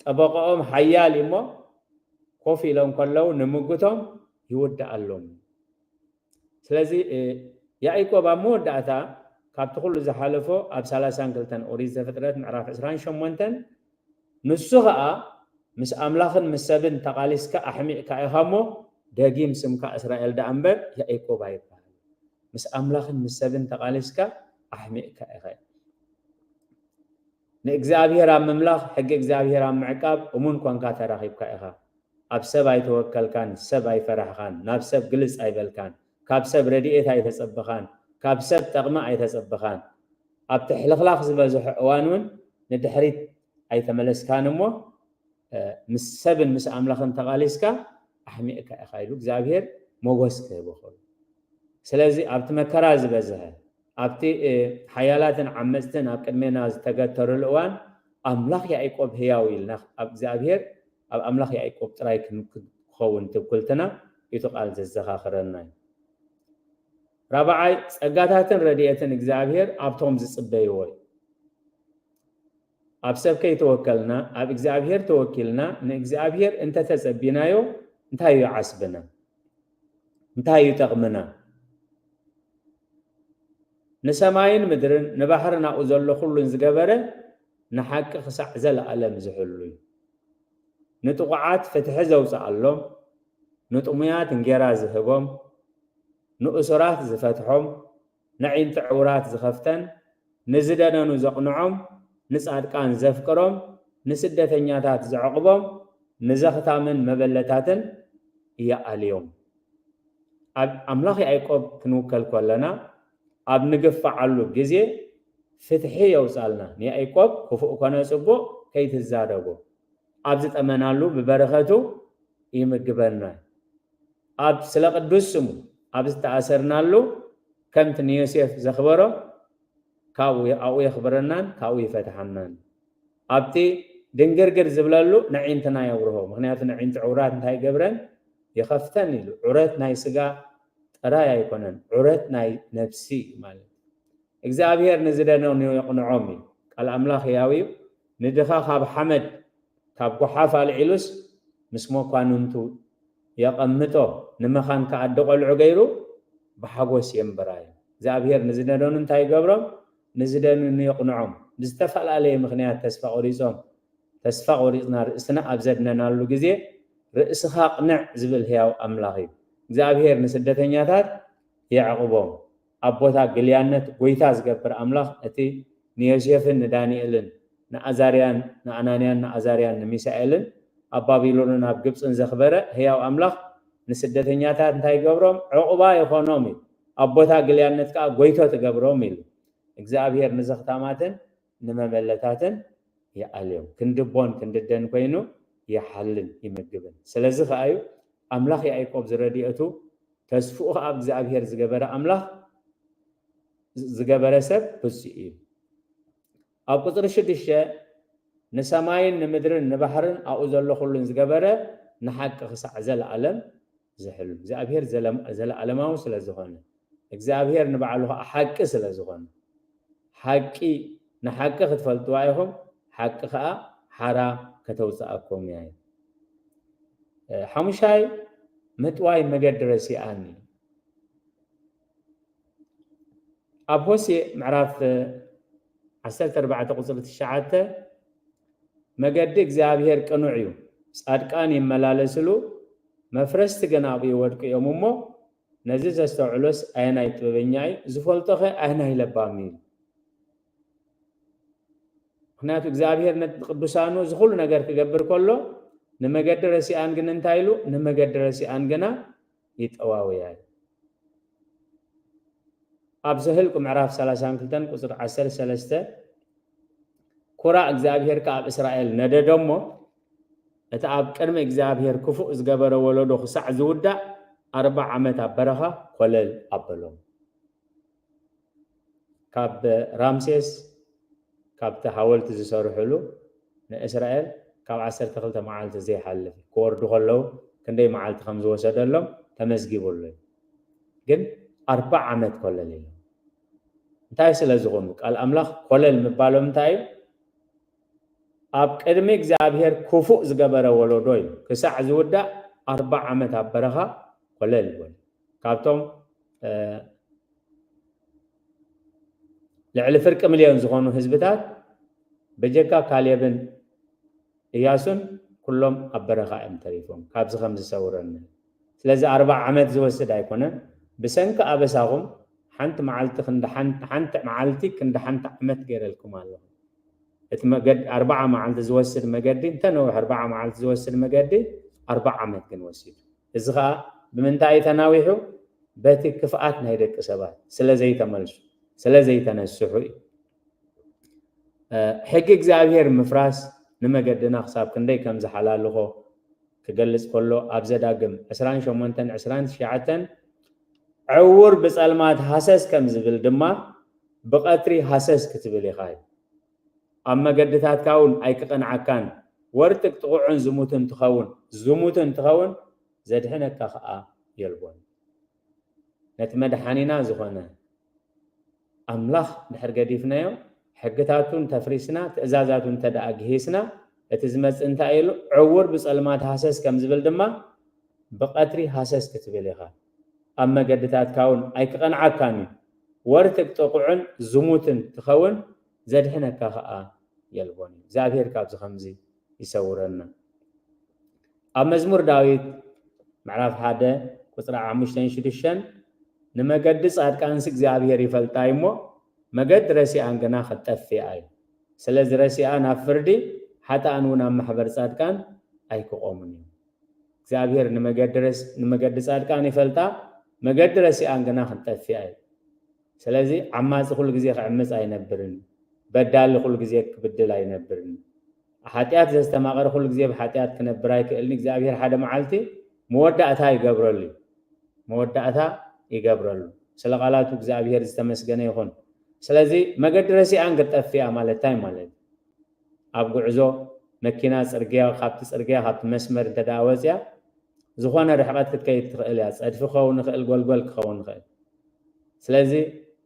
ጠበቆኦም ሓያል እዩ እሞ ኮፍ ኢሎም ከለዉ ንምጉቶም ይውድኣሎም። ስለዚ ያዕቆብ ኣብ መወዳእታ ካብቲ ኩሉ ዝሓለፎ ኣብ ሰላሳን ክልተን ኦሪት ዘፍጥረት ምዕራፍ ዕስራን ሸሞንተን ንሱ ኸኣ ምስ ኣምላኽን ምስ ሰብን ተቓሊስካ ኣሕሚቕካ ኢኻ እሞ ደጊም ስምካ እስራኤል ደኣ እምበር ያዕቆብ ኣይበሃል። ምስ ኣምላኽን ምስ ሰብን ተቓሊስካ ኣሕሚቕካ ኢኻ። ንእግዚኣብሔር ኣብ ምምላኽ ሕጊ እግዚኣብሔር ኣብ ምዕቃብ እሙን ኮንካ ተራኺብካ ኢኻ። ኣብ ሰብ ኣይተወከልካን፣ ሰብ ኣይፈራሕኻን፣ ናብ ሰብ ግልጽ ኣይበልካን፣ ካብ ሰብ ረድኤት ኣይተጸበኻን፣ ካብ ሰብ ጠቕሚ ኣይተጸበኻን። ኣብቲ ሕልኽላኽ ዝበዝሖ እዋን እውን ንድሕሪት ኣይተመለስካን እሞ ምስ ሰብን ምስ ኣምላኽን ተቓሊስካ ኣሕሚቕካ ኢኻ ኢሉ እግዚኣብሔር ሞጎስ ክህቦ ከሎ። ስለዚ ኣብቲ መከራ ዝበዝሐ ኣብቲ ሓያላትን ዓመፅትን ኣብ ቅድሜና ዝተገተሩሉ እዋን ኣምላኽ ያዕቆብ ህያው ኢልና ኣብ እግዚኣብሔር ኣብ ኣምላኽ ያዕቆብ ጥራይ ክኸውን ትብኩልትና እቲ ቃል ዘዘኻኽረና እዩ። ራብዓይ ጸጋታትን ረድኤትን እግዚኣብሔር ኣብቶም ዝጽበይዎ እዩ። ኣብ ሰብ ከይተወከልና ኣብ እግዚኣብሔር ተወኪልና ንእግዚኣብሔር እንተተጸቢናዮ እንታይ እዩ ዓስብና? እንታይ እዩ ጠቕምና? ንሰማይን ምድርን ንባሕርን ኣብኡ ዘሎ ኩሉን ዝገበረ ንሓቂ ክሳዕ ዘለኣለም ዝሕሉ እዩ። ንጥቑዓት ፍትሒ ዘውፅኣሎም፣ ንጥሙያት እንጌራ ዝህቦም፣ ንእሱራት ዝፈትሖም፣ ነዒንቲ ዕውራት ዝኸፍተን፣ ንዝደነኑ ዘቕንዖም፣ ንጻድቃን ዘፍቅሮም፣ ንስደተኛታት ዘዕቕቦም፣ ንዘኽታምን መበለታትን ይኣልዮም። ኣብ ኣምላኽ ያዕቆብ ክንውከል ከለና ኣብ ንግፋዓሉ ግዜ ፍትሒ የውጻልና። ንያዕቆብ ክፉእ ኮነ ጽቡቕ ከይትዛረቦ ኣብ ዝጠመናሉ ብበረኸቱ ይምግበና። ኣብ ስለ ቅዱስ ስሙ ኣብ ዝተኣሰርናሉ ከምቲ ንዮሴፍ ዘኽበሮ ካብኡ ኣብኡ የኽብረናን ካብኡ ይፈትሓናን። ኣብቲ ድንግርግር ዝብለሉ ነዒንትና የብርሆ። ምኽንያቱ ነዒንቲ ዕውራት እንታይ ይገብረን? ይኸፍተን ኢሉ። ዑረት ናይ ስጋ ጥራይ ኣይኮነን፣ ዑረት ናይ ነብሲ እዩ ማለት እዩ። እግዚኣብሔር ንዝደነኑ የቕንዖም እዩ። ቃል ኣምላኽ ህያው እዩ። ንድኻ ካብ ሓመድ ካብ ጓሓፍ ኣልዒሉስ ምስ መኳንንቱ የቐምጦ፣ ንመኻን ከኣ ኣደ ቆልዑ ገይሩ ብሓጎስ የንብራ እዩ። እግዚኣብሔር ንዝደነኑ እንታይ ይገብሮም? ንዝደነኑ የቕንዖም። ብዝተፈላለየ ምኽንያት ተስፋ ቆሪጾም፣ ተስፋ ቆሪጽና ርእስና ኣብ ዘድነናሉ ግዜ ርእስኻ ቅንዕ ዝብል ህያው ኣምላኽ እዩ። እግዚኣብሔር ንስደተኛታት የዕቕቦም። ኣብ ቦታ ግልያነት ጎይታ ዝገብር ኣምላኽ እቲ ንዮሴፍን ንዳንኤልን ንኣዛርያን ንኣናንያን ንኣዛርያን ንሚሳኤልን ኣብ ባቢሎንን ኣብ ግብፅን ዘኽበረ ህያው ኣምላኽ ንስደተኛታት እንታይ ይገብሮም? ዕቑባ ይኾኖም እዩ። ኣብ ቦታ ግልያነት ከዓ ጎይቶ ትገብሮም ኢሉ። እግዚኣብሔር ንዘኽታማትን ንመበለታትን ይኣልዮም። ክንዲ ቦን ክንዲ ደን ኮይኑ ይሓልን ይምግብን። ስለዚ ከዓ እዩ ኣምላኽ ያዕቆብ ዝረድኤቱ ተስፍኡ ከዓ እግዚኣብሔር ዝገበረ ኣምላኽ ዝገበረ ሰብ ብፁዕ እዩ። ኣብ ቁፅሪ ሽዱሽተ ንሰማይን ንምድርን ንባሕርን ኣብኡ ዘሎ ኩሉን ዝገበረ ንሓቂ ክሳዕ ዘለኣለም ዝሕሉ እግዚኣብሔር ዘለም-፣ ዘለኣለማዊ ስለ ዝኾነ እግዚኣብሔር ንባዕሉ ከዓ ሓቂ ስለ ዝኾነ ሓቂ ንሓቂ ክትፈልጥዋ ኢኹም ሓቂ ከዓ ሓራ ከተውፅኣኩም እያ። ሓሙሻይ ምጥዋይ መገዲ ረሲኣኒ። ኣብ ሆሴ ምዕራፍ ዓሰርተ ኣርባዕተ ቁፅሪ ትሽዓተ መገዲ እግዚኣብሔር ቅኑዕ እዩ፣ ፃድቃን ይመላለስሉ፣ መፍረስቲ ግን ኣብኡ ይወድቁ እዮም እሞ ነዚ ዘስተውዕሎስ ኣየናይ ጥበበኛ እዩ? ዝፈልጦኸ ኣየናይ ለባም እዩ? ምክንያቱ እግዚኣብሔር ነቲ ቅዱሳኑ እዚ ኩሉ ነገር ክገብር ከሎ ንመገዲ ረሲኣን ግን እንታይ ኢሉ? ንመገዲ ረሲኣን ግና ይጠዋውያ እዩ። ኣብ ዘህልቁ ምዕራፍ ሰላሳን ክልተን ቁፅሪ ዓሰርተ ሰለስተ ኩራ እግዚኣብሔር ከኣ ኣብ እስራኤል ነደዶ እሞ እቲ ኣብ ቅድሚ እግዚኣብሔር ክፉእ ዝገበረ ወለዶ ክሳዕ ዝውዳእ ኣርባ ዓመት ኣብ በረኻ ኮለል ኣበሎም። ካብ ራምሴስ ካብቲ ሓወልቲ ዝሰርሕሉ ንእስራኤል ካብ ዓሰርተ ክልተ መዓልቲ ዘይሓልፍ ክወርዱ ከለዉ ክንደይ መዓልቲ ከም ዝወሰደሎም ተመዝጊቡ ኣሎ እዩ። ግን ኣርባ ዓመት ኮለል ኢሎም እንታይ ስለ ዝኾኑ ቃል ኣምላኽ ኮለል ምባሎም እንታይ እዩ? ኣብ ቅድሚ እግዚኣብሔር ክፉእ ዝገበረ ወለዶ እዩ ክሳዕ ዝውዳእ ኣርባ ዓመት ኣብ በረኻ ኮለል ይበሉ። ካብቶም ልዕሊ ፍርቂ ሚልዮን ዝኾኑ ህዝብታት በጀካ ካሌብን እያሱን ኩሎም ኣብ በረኻ እዮም ተሪፎም። ካብዚ ከም ዝሰውረኒ። ስለዚ ኣርባዓ ዓመት ዝወስድ ኣይኮነን። ብሰንኪ ኣበሳኹም ሓንቲ መዓልቲ ክንዲ ሓንቲ፣ ሓንቲ መዓልቲ ክንዲ ሓንቲ ዓመት ገይረልኩም ኣለኹ። እቲ መገዲ ኣርባዓ መዓልቲ ዝወስድ መገዲ እንተነውሕ ኣርባዓ መዓልቲ ዝወስድ መገዲ ኣርባዓ ዓመት ግን ወሲዱ። እዚ ኸኣ ብምንታይ እዩ ተናዊሑ? በቲ ክፍኣት ናይ ደቂ ሰባት ስለ ዘይተመልሱ፣ ስለ ዘይተነስሑ እዩ። ሕጊ እግዚኣብሔር ምፍራስ ንመገድና ክሳብ ክንደይ ከም ዝሓላልኾ ክገልጽ ከሎ ኣብ ዘዳግም ዕስራን ሸሞንተን ዕስራን ትሽዓተን ዕውር ብጸልማት ሃሰስ ከም ዝብል ድማ ብቐትሪ ሃሰስ ክትብል ኢኻ እዩ። ኣብ መገድታትካ እውን ኣይክቐንዓካን ወርጥቅ ጥቑዑን ዝሙትን ትኸውን ዝሙትን ትኸውን ዘድሕነካ ኸኣ የልቦን። ነቲ መድሓኒና ዝኾነ ኣምላኽ ድሕር ገዲፍናዮ ሕግታቱ እንተፍሪስና ትእዛዛቱ እንተ ደኣ ግሂስና እቲ ዝመጽእ እንታይ ኢሉ ዕውር ብጸልማት ሃሰስ ከም ዝብል ድማ ብቐትሪ ሃሰስ ክትብል ኢኻ። ኣብ መገድታትካ እውን ኣይክቐንዓካን እዩ። ወርትግ ጥቑዕን ዝሙትን ትኸውን ዘድሕነካ ኸኣ የልቦን እዩ። እግዚኣብሔር ካብዚ ከምዚ ይሰውረና። ኣብ መዝሙር ዳዊት ምዕራፍ ሓደ ቁፅሪ ሓሙሽተን ሽዱሽተን ንመገዲ ፃድቃንስ እግዚኣብሔር ይፈልጣ እዩ እሞ መገዲ ረሲኣን ግና ክትጠፍኣ እዩ። ስለዚ ረሲኣ ናብ ፍርዲ ሓጥኣን እውን ኣብ ማሕበር ፃድቃን ኣይክቆሙን እዮም። እግዚኣብሔር ንመገዲ ረስ-፣ ንመገዲ ፃድቃን ይፈልጣ፣ መገዲ ረሲኣን ግና ክትጠፍኣ እዩ። ስለዚ ዓማፂ ኩሉ ግዜ ክዕምፅ ኣይነብርን፣ በዳሊ ኩሉ ግዜ ክብድል ኣይነብርን። ሓጢኣት ዘስተማቐረ ኩሉ ግዜ ብሓጢኣት ክነብር ኣይክእልን። እግዚኣብሔር ሓደ መዓልቲ መወዳእታ ይገብረሉ እዩ። መወዳእታ ይገብረሉ። ስለ ቃላቱ እግዚኣብሔር ዝተመስገነ ይኹን። ስለዚ መገዲ ረሲኣን ክትጠፍኣ ማለት እንታይ ማለት እዩ? ኣብ ጉዕዞ መኪና ጽርግያ፣ ካብቲ ጽርግያ፣ ካብቲ መስመር እንተ ደኣ ወጽያ፣ ዝኾነ ርሕቐት ክትከይድ ትኽእል እያ። ጸድፊ ክኸውን ይኽእል፣ ጎልጎል ክኸውን ይኽእል። ስለዚ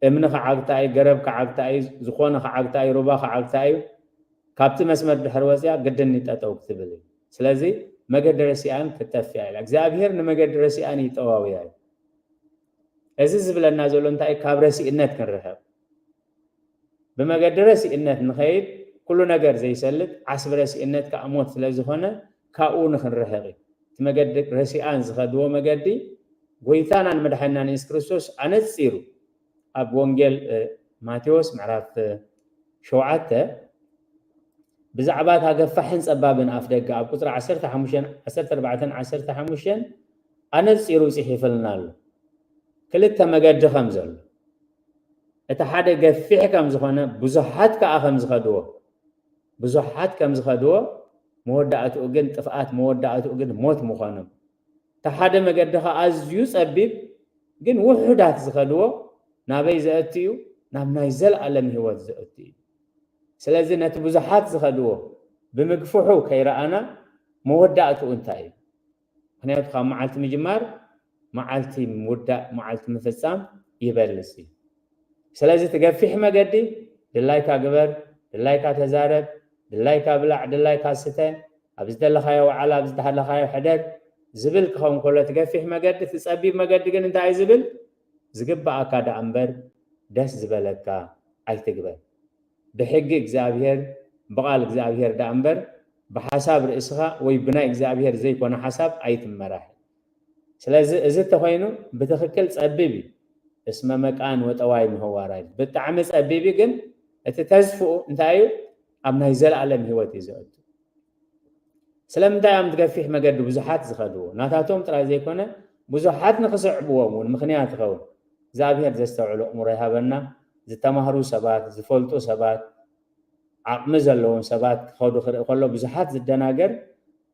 እምኒ ክዓግታ እዩ፣ ገረብ ክዓግታ እዩ፣ ዝኾነ ክዓግታ እዩ፣ ሩባ ክዓግታ እዩ። ካብቲ መስመር ድሕር ወጽያ ግድን እዩ ጠጠው ክትብል እዩ። ስለዚ መገዲ ረሲኣን ክትጠፍኣ ኢላ። እግዚኣብሔር ንመገዲ ረሲኣን ይጠዋውያ እዩ። እዚ ዝብለና ዘሎ እንታይ እዩ? ካብ ረሲእነት ክንርሕቕ። ብመገዲ ረሲእነት ንኸይድ ኩሉ ነገር ዘይሰልጥ ዓስቢ ረሲእነት ከዓ ሞት ስለ ዝኾነ ካብኡ ንኽንርሕቕ እዩ። እቲ መገዲ ረሲኣን ዝኸድዎ መገዲ ጎይታናን መድሓኒናን የሱስ ክርስቶስ ኣነጺሩ ኣብ ወንጌል፣ እ፣ ማቴዎስ ምዕራፍ፣ እ፣ ሸውዓተ ብዛዕባ እታ ገፋሕን ጸባብን ኣፍ ደገ ኣብ ቁጽሪ ዓሰርተ ሓሙሽተን፣ ዓሰርተ ኣርባዕተን ዓሰርተ ሓሙሽተን ኣነጺሩ ጽሒፍልና ኣሎ። ክልተ መገዲ ከም ዘሎ፣ እቲ ሓደ ገፊሕ ከም ዝኾነ፣ ብዙሓት ከኣ ከም ዝኸድዎ፣ ብዙሓት ከም ዝኸድዎ፣ መወዳእትኡ ግን ጥፍኣት፣ መወዳእትኡ ግን ሞት ምዃኑ፣ እቲ ሓደ መገዲ ኸኣ ኣዝዩ ጸቢብ፣ ግን ውሑዳት ዝኸድዎ ናበይ ዘእቱ እዩ? ናብ ናይ ዘለኣለም ህይወት ዘእቱ እዩ። ስለዚ ነቲ ብዙሓት ዝኸድዎ፣ ብምግፍሑ ከይረኣና መወዳእትኡ እንታይ እዩ? ምክንያቱ ካብ መዓልቲ ምጅማር መዓልቲ ምውዳእ፣ መዓልቲ ምፍጻም ይበልጽ እዩ። ስለዚ እቲ ገፊሕ መገዲ ድላይካ ግበር፣ ድላይካ ተዛረብ፣ ድላይካ ብላዕ፣ ድላይካ ስተ፣ ኣብ ዝደለኻዮ ወዓላ፣ ኣብ ዝደለኻዮ ሕደር ዝብል ክኸውን ከሎ፣ እቲ ገፊሕ መገዲ፣ እቲ ጸቢብ መገዲ ግን እንታይ እዩ ዝብል? ዝግብኣካ ደኣ እምበር ደስ ዝበለካ ኣይትግበር። ብሕጊ እግዚኣብሔር፣ ብቓል እግዚኣብሔር ደኣ እምበር ብሓሳብ ርእስኻ ወይ ብናይ እግዚኣብሔር ዘይኮነ ሓሳብ ኣይትመራሕ። ስለዚ እዚ እንተኾይኑ ብትኽክል ጸቢብ እዩ። እስመ መቃን ወጠዋይ ምህዋራ እዩ። ብጣዕሚ ጸቢብ እዩ፣ ግን እቲ ተስፍኡ እንታይ እዩ? ኣብ ናይ ዘለኣለም ህይወት እዩ ዘእቱ። ስለምንታይ እዮም ገፊሕ መገዲ ብዙሓት ዝኸድዎ? ናታቶም ጥራይ ዘይኮነ ብዙሓት ንኽስዕብዎም እውን ምኽንያት ይኸውን። እግዚኣብሔር ዘስተውዕሎ ኣእምሮ ይሃበና። ዝተማህሩ ሰባት፣ ዝፈልጡ ሰባት፣ ዓቕሚ ዘለዎም ሰባት ክኸዱ ክርኢ ከሎ ብዙሓት ዝደናገር፣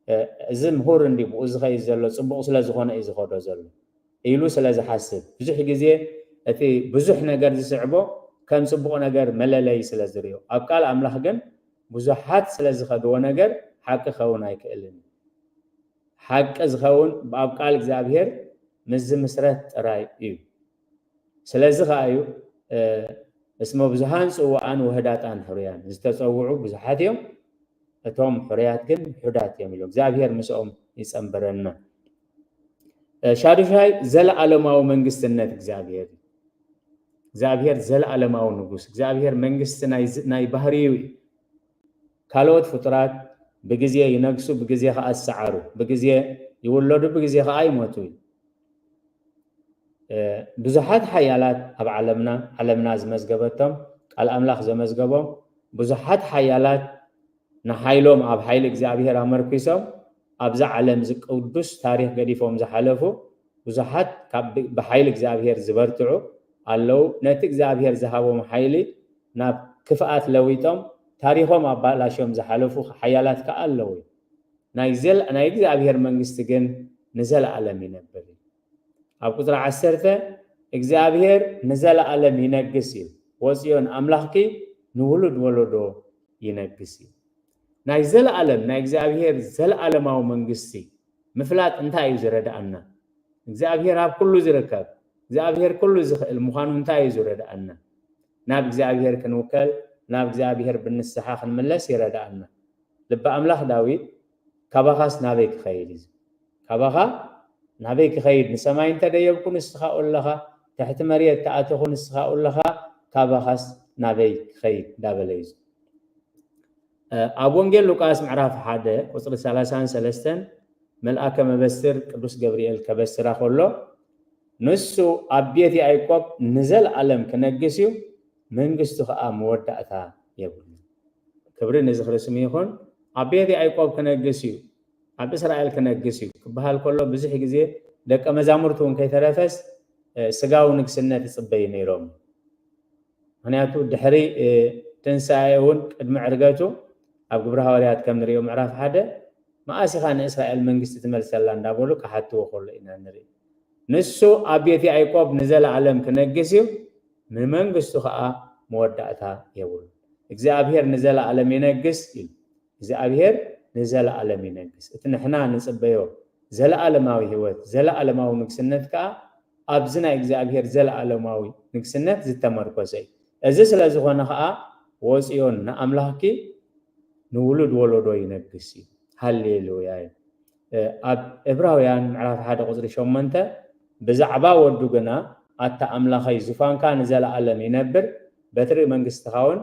እ፣ እዚ ምሁር እንዲ ብኡ ዝኸይድ ዘሎ ጽቡቕ ስለ ዝኾነ እዩ ዝኸዶ ዘሎ ኢሉ ስለ ዝሓስብ፣ ብዙሕ ግዜ እቲ ብዙሕ ነገር ዝስዕቦ ከም ጽቡቕ ነገር መለለዪ ስለ ዝርእዮ። ኣብ ቃል ኣምላኽ ግን ብዙሓት ስለ ዝኸድዎ ነገር ሓቂ ክኸውን ኣይክእልን እዩ። ሓቂ ዝኸውን ኣብ ቃል እግዚኣብሔር ምስ ዝምስረት ጥራይ እዩ። ስለዚ ኸዓ እዩ፣ እ፣ እስመ ብዙሃን ጽዋኣን ወህዳጣን ሕሩያን፣ ዝተጸውዑ ብዙሓት እዮም፣ እቶም ሕሩያት ግን ውሑዳት እዮም ኢሉ። እግዚኣብሔር ምስኦም ይጸንበረና። እ፣ ሻዱሻይ ዘለዓለማዊ መንግስትነት እግዚኣብሔር እዩ። እግዚኣብሔር ዘለዓለማዊ ንጉስ፣ እግዚኣብሔር መንግስቲ ናይ ዝ-፣ ናይ ባህርዩ እዩ። ካልኦት ፍጡራት ብግዜ ይነግሱ፣ ብግዜ ኸዓ ዝሰዓሩ፣ ብግዜ ይውለዱ፣ ብግዜ ኸዓ ይሞቱ እዩ። እ፣ ብዙሓት ሓያላት ኣብ ዓለምና፣ ዓለምና ዝመዝገበቶም፣ ቃል ኣምላኽ ዘመዝገቦም ብዙሓት ሓያላት ንሓይሎም ኣብ ሓይሊ እግዚኣብሔር ኣመርኪሶም ኣብዛ ዓለም እዚ ቅዱስ ታሪኽ ገዲፎም ዝሓለፉ ብዙሓት ካብ ብ-፣ ብሓይሊ እግዚኣብሔር ዝበርትዑ ኣለዉ። ነቲ እግዚኣብሔር ዝሃቦም ሓይሊ ናብ ክፍኣት ለዊጦም ታሪኾም ኣባላሽዮም ዝሓለፉ ሓያላት ከኣ ኣለዉ። ናይ ዘል-፣ ናይ እግዚኣብሔር መንግስቲ ግን ንዘለኣለም ይነብር እዩ። ኣብ ቁጽሪ ዓሰርተ እግዚኣብሔር ንዘለኣለም ይነግስ እዩ። ወጽዮን ኣምላኽኪ ንውሉድ ወለዶ ይነግስ እዩ። ናይ ዘለኣለም፣ ናይ እግዚኣብሔር ዘለኣለማዊ መንግስቲ ምፍላጥ እንታይ እዩ ዝረድኣና? እግዚኣብሔር ኣብ ኩሉ ዝርከብ፣ እግዚኣብሔር ኩሉ ዝኽእል ምዃኑ እንታይ እዩ ዝረድኣና? ናብ እግዚኣብሔር ክንውከል፣ ናብ እግዚኣብሔር ብንስሓ ክንምለስ ይረድኣና። ልበ ኣምላኽ ዳዊት ካባኻስ ናበይ ክኸይድ እዩ? ካባኻ ናበይ ክኸይድ? ንሰማይ እንተደየብኩ ንስኻ ኣለኻ፣ ትሕቲ መሬት ተኣተኹ ንስኻ ኣለኻ፣ ካባኻስ ናበይ ክኸይድ? እንዳበለ እዩ። እ፣ ኣብ ወንጌል ሉቃስ ምዕራፍ ሓደ ቁጽሪ ሰላሳን ሰለስተን መልኣከ መበስር ቅዱስ ገብርኤል ከበስራ ከሎ፣ ንሱ ኣብ ቤት ያዕቆብ ንዘለኣለም ክነግስ እዩ፣ መንግስቱ ኸኣ መወዳእታ የብሉን። ክብሪ ንዝኽሪ ስሙ ይኹን። ኣብ ቤት ያዕቆብ ክነግስ እዩ፣ ኣብ እስራኤል ክነግስ እዩ ክበሃል ከሎ፣ ብዙሕ ግዜ ደቀ መዛሙርቱ እውን ከይተረፈስ፣ እ፣ ስጋዊ ንግስነት ይጽበዩ ነይሮም። ምኽንያቱ ድሕሪ፣ እ፣ ትንሳኤ እውን ቅድሚ ዕርገቱ ኣብ ግብረ ሃዋርያት ከም ንሪኦ ምዕራፍ ሓደ፣ "መኣስ ኢኻ ንእስራኤል መንግስቲ ትመልሰላ?" እንዳበሉ ክሓትዎ ከሎ ኢና ንርኢ። ንሱ ኣብ ቤት ያዕቆብ ንዘለኣለም ክነግስ እዩ፣ ንመንግስቱ ኸኣ መወዳእታ የብሉን። እግዚኣብሔር ንዘለኣለም ይነግስ ኢሉ። እግዚኣብሔር ንዘለኣለም ይነግስ። እቲ ንሕና ንጽበዮ ዘለኣለማዊ ህይወት፣ ዘለኣለማዊ ንግስነት ከኣ ኣብዚ ናይ እግዚኣብሔር ዘለኣለማዊ ንግስነት ዝተመርኮሰ እዩ። እዚ ስለ ዝኾነ ከኣ፣ "ወጽዮን ንኣምላኽኪ ንውሉድ ወለዶ ይነግስ እዩ።" ሃሌሉያ እዩ። እ፣ ኣብ ዕብራውያን ምዕራፍ ሓደ ቁጽሪ ሸሞንተ፣ "ብዛዕባ ወዱ ግና፣ ኣታ ኣምላኸይ፣ ዙፋንካ ንዘለኣለም ይነብር፣ በትሪ መንግስትኻ እውን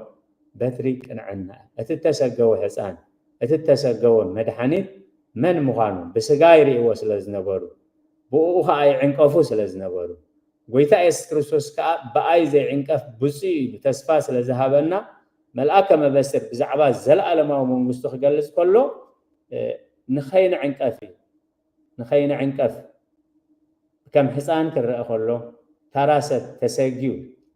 በትሪ ቅንዕና እያ። እቲ እተሰገወ ሕፃን፣ እቲ እተሰገወ መድሓኒት መን ምዃኑ ብስጋ ይርእይዎ ስለ ዝነበሩ፣ ብእኡ ኸኣ ይዕንቀፉ ስለ ዝነበሩ፣ ጎይታ የሱስ ክርስቶስ ከኣ ብኣይ ዘይዕንቀፍ ብፁዕ እዩ ኢሉ ተስፋ ስለ ዝሃበና፣ መልኣከ መበስር ብዛዕባ ዘለኣለማዊ መንግስቱ ክገልጽ ከሎ፣ እ፣ ንኸይንዕንቀፍ እዩ። ንኸይንዕንቀፍ፣ ከም ሕፃን ክረአ ከሎ፣ ታራ ሰብ ተሰግዩ፣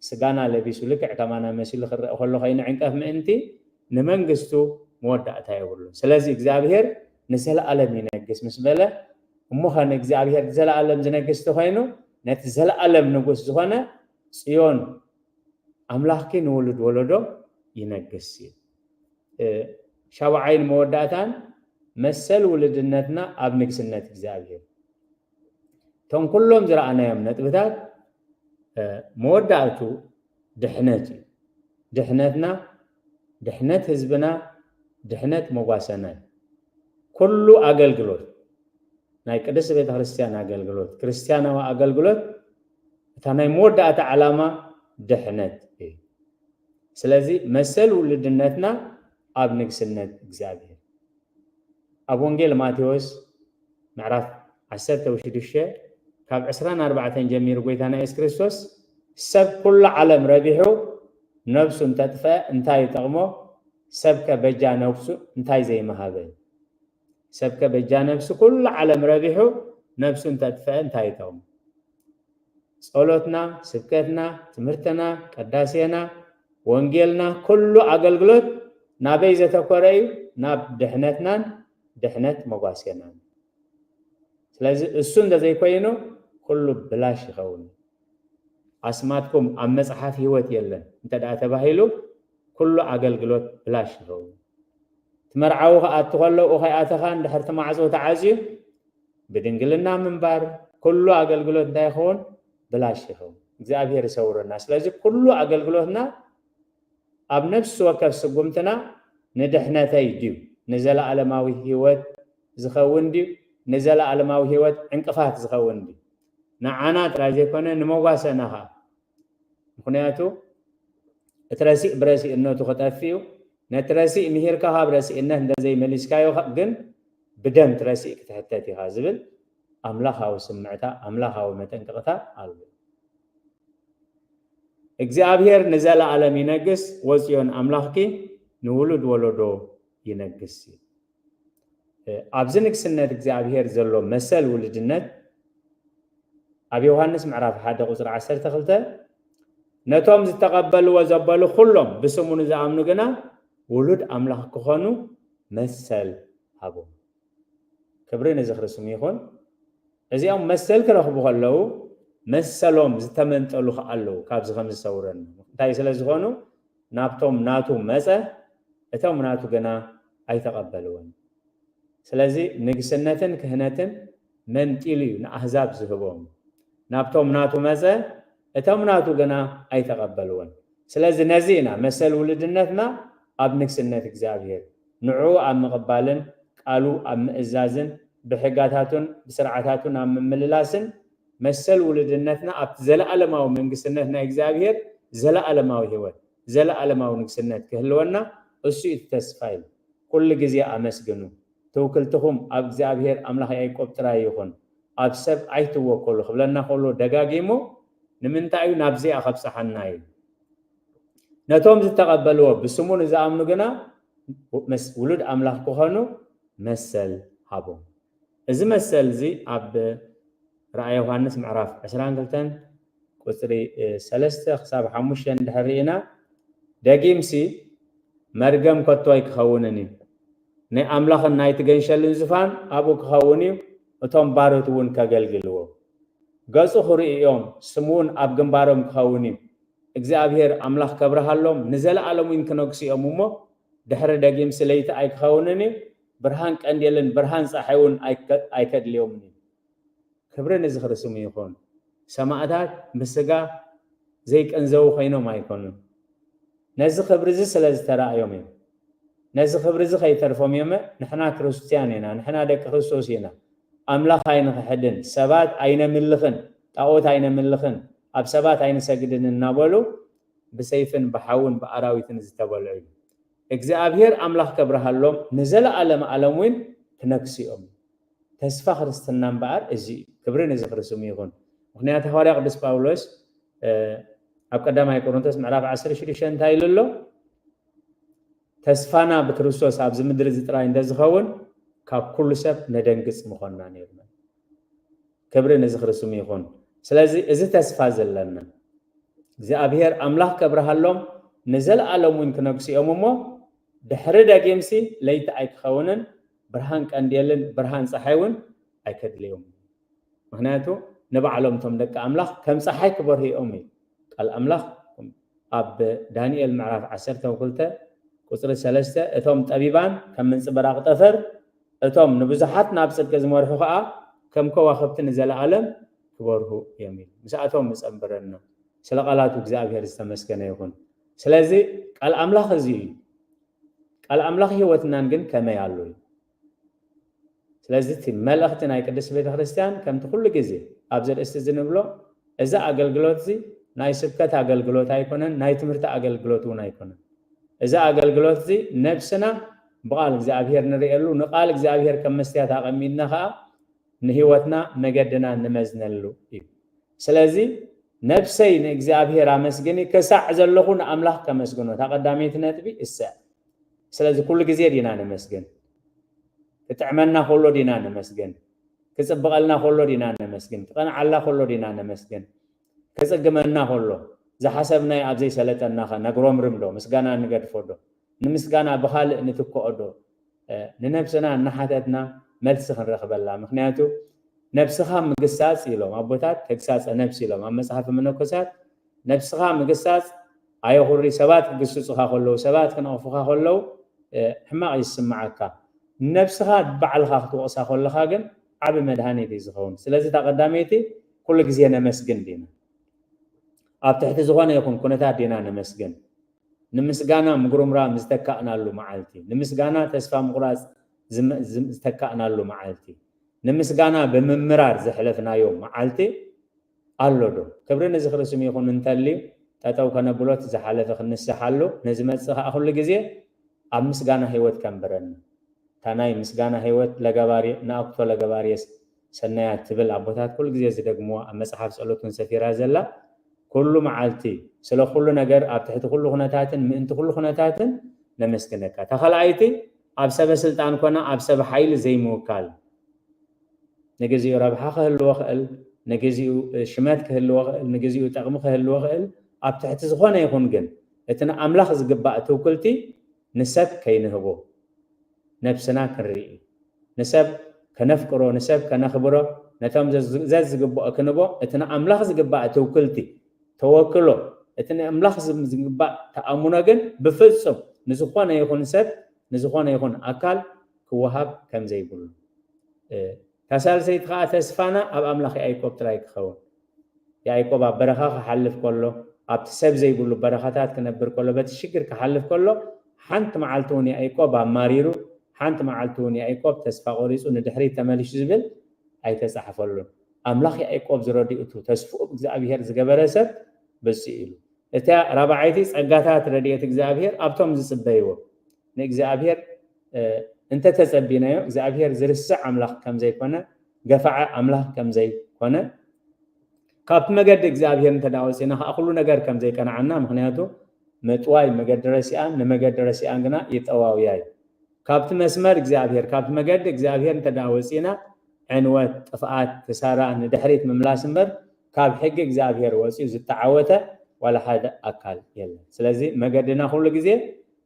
ስጋና ለቢሱ፣ ልክዕ ከማና መሲሉ ክረአ ከሎ ከይንዕንቀፍ ምእንቲ፣ ንመንግስቱ መወዳእታ የብሉን። ስለዚ እግዚኣብሔር ንዘለኣለም ይነግስ ምስ በለ፣ እሞ ኸ ንእግዚኣብሔር ንዘለኣለም ዝነግስ ተኾይኑ፣ ነቲ ዘለኣለም ንጉስ ዝኾነ ጽዮን ኣምላኽኪ ንውሉድ ወለዶ ይነግስ እዩ። እ፣ ሻውዓይን መወዳእታን መሰል ውልድነትና ኣብ ንግስነት እግዚኣብሔር። እቶም ኩሎም ዝረኣናዮም ነጥብታት መወዳእቱ ድሕነት እዩ። ድሕነትና፣ ድሕነት ህዝብና፣ ድሕነት መጓሰና እዩ። ኩሉ ኣገልግሎት፣ ናይ ቅድስቲ ቤተክርስትያን ኣገልግሎት፣ ክርስትያናዊ ኣገልግሎት፣ እታ ናይ መወዳእታ ዓላማ ድሕነት እዩ። ስለዚ መሰል ውልድነትና ኣብ ንግስነት እግዚኣብሔር። ኣብ ወንጌል ማቴዎስ ምዕራፍ ዓሰርተ ሽዱሽተ ካብ ዕስራን ኣርባዕተን ጀሚሩ ጎይታና የሱስ ክርስቶስ፣ ሰብ ኩሉ ዓለም ረቢሑ ነብሱ እንተጥፈ እንታይ ይጠቕሞ? ሰብከ በጃ ነብሱ እንታይ ዘይመሃበ? ሰብከ በጃ ነብሱ ኩሉ ዓለም ረቢሑ ነብሱ እንተጥፈ እንታይ ይጠቕሞ? ጸሎትና፣ ስብከትና፣ ትምህርትና፣ ቅዳሴና፣ ወንጌልና፣ ኩሉ ኣገልግሎት ናበይ ዘተኮረ እዩ? ናብ ድሕነትናን ድሕነት መጓስየናን። ስለዚ እሱ እንተዘይኮይኑ ኩሉ ብላሽ ይኸውን። ኣስማትኩም ኣብ መጽሓፍ ህይወት የለን እንተ ደኣ ተባሂሉ ኩሉ ኣገልግሎት ብላሽ ይኸውን። ትመርዓዊ ክኣቱ ከሎ ከይኣተኻን ድሕርቲ ማዕጾ ተዓዝዩ ብድንግልና ምንባር ኩሉ ኣገልግሎት እንታይ ይኸውን? ብላሽ ይኸውን። እግዚኣብሔር ይሰውረና። ስለዚ ኩሉ ኣገልግሎትና ኣብ ነፍሲ ወከፍ ስጉምትና ንድሕነተይ ድዩ? ንዘለኣለማዊ ህይወት ዝኸውን ድዩ? ንዘለኣለማዊ ህይወት ዕንቅፋት ዝኸውን ድዩ? ንዓና ጥራይ ዘይኮነ ንመጓሰና ኸዓ። ምኽንያቱ እቲ ረሲእ ብረሲእነቱ ክጠፍእ እዩ። ነቲ ረሲእ ምሂርካ ካብ ረሲእነት እንተዘይመሊስካዮ ኸ-፣ ግን ብደም እቲ ረሲእ ክትሕተት ኢኻ ዝብል ኣምላኻዊ ስምዕታ፣ ኣምላኻዊ መጠንቀቕታ ኣሎ። እግዚኣብሔር ንዘለኣለም ይነግስ፣ ወጽዮን ኣምላኽኪ ንውሉድ ወለዶ ይነግስ። ኣብዚ ንግስነት እግዚኣብሔር ዘሎ መሰል ውልድነት ኣብ ዮሃንስ ምዕራፍ ሓደ ቁጽሪ ዓሰርተ ክልተ፣ ነቶም ዝተቐበልዎ ዘበሉ ኩሎም ብስሙ ንዝኣምኑ ግና ውሉድ ኣምላኽ ክኾኑ መሰል ሃቦም። ክብሪ ንዝኽሪ ስሙ ይኹን። እዚኦም መሰል ክረኽቡ ከለዉ መሰሎም ዝተመንጠሉ ከኣ ኣለዉ፣ ካብዚ ከም ዝሰውረኒ። እንታይ ስለ ዝኾኑ ናብቶም ናቱ መጸ፣ እቶም ናቱ ግና ኣይተቐበልዎን። ስለዚ ንግስነትን ክህነትን መንጢሉ እዩ ንኣህዛብ ዝህቦም። ናብቶም ናቱ መጸ፣ እቶም ናቱ ግና ኣይተቐበልዎን። ስለዚ ነዚ ኢና መሰል ውልድነትና ኣብ ንግስነት እግዚኣብሔር፣ ንዕኡ ኣብ ምቕባልን ቃሉ ኣብ ምእዛዝን ብሕጋታቱን ብስርዓታቱን ኣብ ምምልላስን መሰል ውልድነትና ኣብቲ ዘለኣለማዊ መንግስትነት ናይ እግዚኣብሔር ዘለኣለማዊ ህይወት፣ ዘለኣለማዊ ንግስነት ክህልወና እሱ እዩ እቲ ተስፋ ኢሉ። ኩሉ ግዜ ኣመስግኑ፣ ትውክልትኹም ኣብ እግዚኣብሔር ኣምላኽ ያዕቆብ ጥራይ ይኹን፣ ኣብ ሰብ ኣይትወከሉ ክብለና ከሎ ደጋጊሙ ንምንታይ እዩ? ናብዚኣ ከብጽሓና እዩ። ነቶም ዝተቐበልዎ ብስሙ ንዝኣምኑ ግና መስ-፣ ውሉድ ኣምላኽ ክኾኑ መሰል ሃቦም። እዚ መሰል እዚ ኣብ ራእየ ዮሃንስ ምዕራፍ ዕስራን ክልተን ቁጽሪ፣ እ፣ ሰለስተ ክሳብ ሓሙሽተ እንድሕር ርኢና፣ ደጊምሲ መርገም ከቶ ኣይክኸውንን እዩ። ናይ ኣምላኽን ናይቲ ገንሸልን ዝፋን ኣብኡ ክኸውን እዩ፣ እቶም ባሮት እውን ከገልግልዎ። ገጹ ክርእዩ እዮም፣ ስሙ እውን ኣብ ግንባሮም ክኸውን እዩ። እግዚኣብሔር ኣምላኽ ከብርሃሎም፣ ንዘለኣለም እውን ክነግሱ እዮም እሞ፣ ድሕሪ ደጊምሲ ለይቲ ኣይክኸውንን እዩ፣ ብርሃን ቀንዴልን ብርሃን ጸሓይ እውን ኣይከ-፣ ኣይከድልዮምን እዩ። ክብሪ ንዝኽሪ ስሙ ይኹን። ሰማእታት ብስጋ ዘይቀንዘዉ ኮይኖም ኣይኮኑን። ነዚ ክብሪ እዚ ስለ ዝተራእዮም እዮም። ነዚ ክብሪ እዚ ከይተርፎም እዮም፣ ንሕና ክርስትያን ኢና፣ ንሕና ደቂ ክርስቶስ ኢና፣ ኣምላኽ ኣይንኽሕድን፣ ሰባት ኣይነምልኽን፣ ጣኦት ኣይነምልኽን፣ ኣብ ሰባት ኣይንሰግድን እናበሉ ብሰይፍን ብሓውን ብኣራዊትን ዝተበልዑ እዩ። እግዚኣብሔር ኣምላኽ ከብርሃሎም፣ ንዘለኣለም ኣለም እውን ክነግሱ እዮም። ተስፋ ክርስትና እምበኣር እዚ እዩ። ክብሪ ንዝኽሪ ስሙ ይኹን። ምኽንያቱ ሃዋርያ ቅዱስ ጳውሎስ፣ እ፣ ኣብ ቀዳማይ ቆሮንቶስ ምዕራፍ ዓሰርተ ሽዱሽተ እንታይ ኢሉ ኣሎ? ተስፋና ብክርስቶስ ኣብዚ ምድሪ እዚ ጥራይ እንተዝኸውን፣ ካብ ኩሉ ሰብ ነደንግጽ ምኾንና ነይርና። ክብሪ ንዝኽሪ ስሙ ይኹን። ስለዚ እዚ ተስፋ ዘለና፣ እግዚኣብሔር ኣምላኽ ከብርሃሎም፣ ንዘለኣለም እውን ክነግሱ እዮም እሞ፣ ድሕሪ ደጊምሲ ለይቲ ኣይክኸውንን፣ ብርሃን ቀንዴልን ብርሃን ጸሓይ እውን ኣይከድልዮም። ምኽንያቱ ንባዕሎም እቶም ደቂ ኣምላኽ ከም ጸሓይ ክበርሁ እዮም እዩ ቃል ኣምላኽ። ኣብ ዳንኤል ምዕራፍ ዓሰርተ ክልተ ቁፅሪ ሰለስተ፣ እቶም ጠቢባን ከም ምንፅብራቕ ጠፈር፣ እቶም ንብዙሓት ናብ ጽድቂ ዝመርሑ ኸዓ ከም ከዋኽብቲ ንዘለኣለም ክበርሁ እዮም ኢሉ። ምስኣቶም ምጸንብረና። ስለ ቃላቱ እግዚኣብሔር ዝተመስገነ ይኹን። ስለዚ ቃል ኣምላኽ እዚ እዩ። ቃል ኣምላኽ ህይወትናን ግን ከመይ ኣሎ እዩ። ስለዚ እቲ መልእኽቲ ናይ ቅድስት ቤተ ክርስቲያን ከምቲ ኩሉ ግዜ ኣብዚ ርእስቲ እዚ ንብሎ፣ እዚ ኣገልግሎት እዚ ናይ ስብከት ኣገልግሎት ኣይኮነን፣ ናይ ትምህርቲ ኣገልግሎት እውን ኣይኮነን። እዚ ኣገልግሎት እዚ ነብስና ብቓል እግዚኣብሔር ንርእየሉ፣ ንቓል እግዚኣብሔር ከም መስትያት ኣቐሚጥና ኸዓ ንህይወትና መገድና ንመዝነሉ እዩ። ስለዚ ነብሰይ ንእግዚኣብሔር ኣመስግኒ፣ ክሳዕ ዘለኹ ንኣምላኽ ከመስግኖ። እታ ቀዳመይቲ ነጥቢ እሰ። ስለዚ ኩሉ ግዜ ዲና ነመስግን? ክጥዕመና ከሎ ዲና ነመስግን? ክጽብቐልና ከሎ ዲና ነመስግን? ክቐንዓልና ከሎ ዲና ነመስግን? ክጽግመና ከሎ ዝሓሰብናዮ ኣብ ዘይሰለጠና ኸ ነግሮምርም ዶ? ምስጋና ንገድፎ ዶ? ንምስጋና ብኻልእ ንትክኦ ዶ? እ፣ ንነብስና እናሓተትና መልሲ ክንረኽበላ። ምኽንያቱ ነብስኻ ምግሳጽ ኢሎም ኣቦታት፣ ተግሳጸ ነብስ ኢሎም ኣብ መጽሓፍ መነኮሳት፣ ነብስኻ ምግሳጽ ኣየኹሪ፣ ሰባት ክግስጹኻ ከለዉ፣ ሰባት ክነቕፉኻ ከለዉ፣ እ፣ ሕማቕ ይስምዓካ። ነብስኻ ባዕልኻ ክትወቕሳ ከለኻ ግን ዓቢ መድሃኒት እዩ ዝኸውን። ስለዚ እታ ቀዳመይቲ ኩሉ ግዜ ነመስግን ዲና? ኣብ ትሕቲ ዝኾነ ይኹን ኩነታት ዲና ነመስግን? ንምስጋና ምጉርምራም ዝተካእናሉ መዓልቲ፣ ንምስጋና ተስፋ ምቑራጽ ዝመ-፣ ዝም-፣ ዝተካእናሉ መዓልቲ፣ ንምስጋና ብምምራር ዘሕለፍናዮ መዓልቲ ኣሎ ዶ? ክብሪ ንዝኽሪ ስሙ ይኹን እንተልዩ፣ ጠጠው ከነብሎ፣ እቲ ዝሓለፈ ክንስሓሉ፣ ንዝመጽእ ከኣ ኩሉ ግዜ ኣብ ምስጋና ህይወት ከንብረና። እታ ናይ ምስጋና ህይወት ለገባሪ-፣ ንኣኩቶ ለገባርየ ሰናያት ትብል ኣቦታት ኩሉ ግዜ ዝደግምዋ፣ ኣብ መጽሓፍ ጸሎት እውን ሰፊራ ዘላ፣ ኩሉ መዓልቲ ስለ ኩሉ ነገር፣ ኣብ ትሕቲ ኩሉ ኩነታትን ምእንቲ ኩሉ ኩነታትን ነመስግነካ። እታ ካልኣይቲ ኣብ ሰበ ስልጣን ኮነ ኣብ ሰብ ሓይሊ ዘይምውካል። ንግዚኡ ረብሓ ክህልዎ ክእል፣ ንግዚኡ ሽመት ክህልዎ ክእል፣ ንግዚኡ ጠቕሚ ክህልዎ ክእል፣ ኣብ ትሕቲ ዝኾነ ይኹን ግን እቲ ንኣምላኽ ዝግባእ ትውክልቲ ንሰብ ከይንህቦ ነብስና ክንርኢ፣ ንሰብ ከነፍቅሮ፣ ንሰብ ከነኽብሮ፣ ነቶም ዘዝ-፣ ዘዝግብኦ ክንቦ፣ እቲ ንኣምላኽ ዝግባእ ትውክልቲ፣ ተወክሎ፣ እቲ ንኣምላኽ ዝ-፣ ዝግባእ ተኣምኖ ግን ብፍጹም ንዝኾነ ይኹን ሰብ፣ ንዝኾነ ይኹን ኣካል ክወሃብ ከም ዘይብሉ። እ፣ እታ ሳልሰይቲ ኸዓ ተስፋና ኣብ ኣምላኽ ያዕቆብ ጥራይ ክኸውን። ያዕቆብ ኣብ በረኻ ክሓልፍ ከሎ፣ ኣብቲ ሰብ ዘይብሉ በረኻታት ክነብር ከሎ፣ በቲ ሽግር ክሓልፍ ከሎ፣ ሓንቲ መዓልቲ እውን ያዕቆብ ኣማሪሩ፣ ሓንቲ መዓልቲ እውን ያዕቆብ ተስፋ ቆሪጹ ንድሕሪት ተመሊሱ ዝብል ኣይተጻሕፈሉን። ኣምላኽ ያዕቆብ ዝረድኡ፣ ተስፍኡ ብእግዚኣብሔር ዝገበረ ሰብ ብፁዕ ኢሉ። እታ ራብዓይቲ ጸጋታት ረድኤት እግዚኣብሔር ኣብቶም ዝጽበይዎ። ንእግዚኣብሔር፣ እ፣ እንተተጸቢናዮ፣ እግዚኣብሔር ዝርስዕ ኣምላኽ ከም ዘይኮነ፣ ገፋዒ ኣምላኽ ከም ዘይኮነ፣ ካብቲ መገዲ እግዚኣብሔር እንተ ደኣ ወጺእና ከኣ ኩሉ ነገር ከም ዘይቀንዓና፣ ምኽንያቱ ምጥዋይ መገዲ ረሲኣን፣ ንመገዲ ረሲኣን ግና ይጠዋውያ እዩ። ካብቲ መስመር እግዚኣብሔር፣ ካብቲ መገዲ እግዚኣብሔር እንተ ደኣ ወጺእና፣ ዕንወት፣ ጥፍኣት፣ ክሳራ፣ ንድሕሪት ምምላስ እምበር፣ ካብ ሕጊ እግዚኣብሔር ወጺኡ ዝተዓወተ ዋላ ሓደ ኣካል የለን። ስለዚ መገድና ኩሉ ግዜ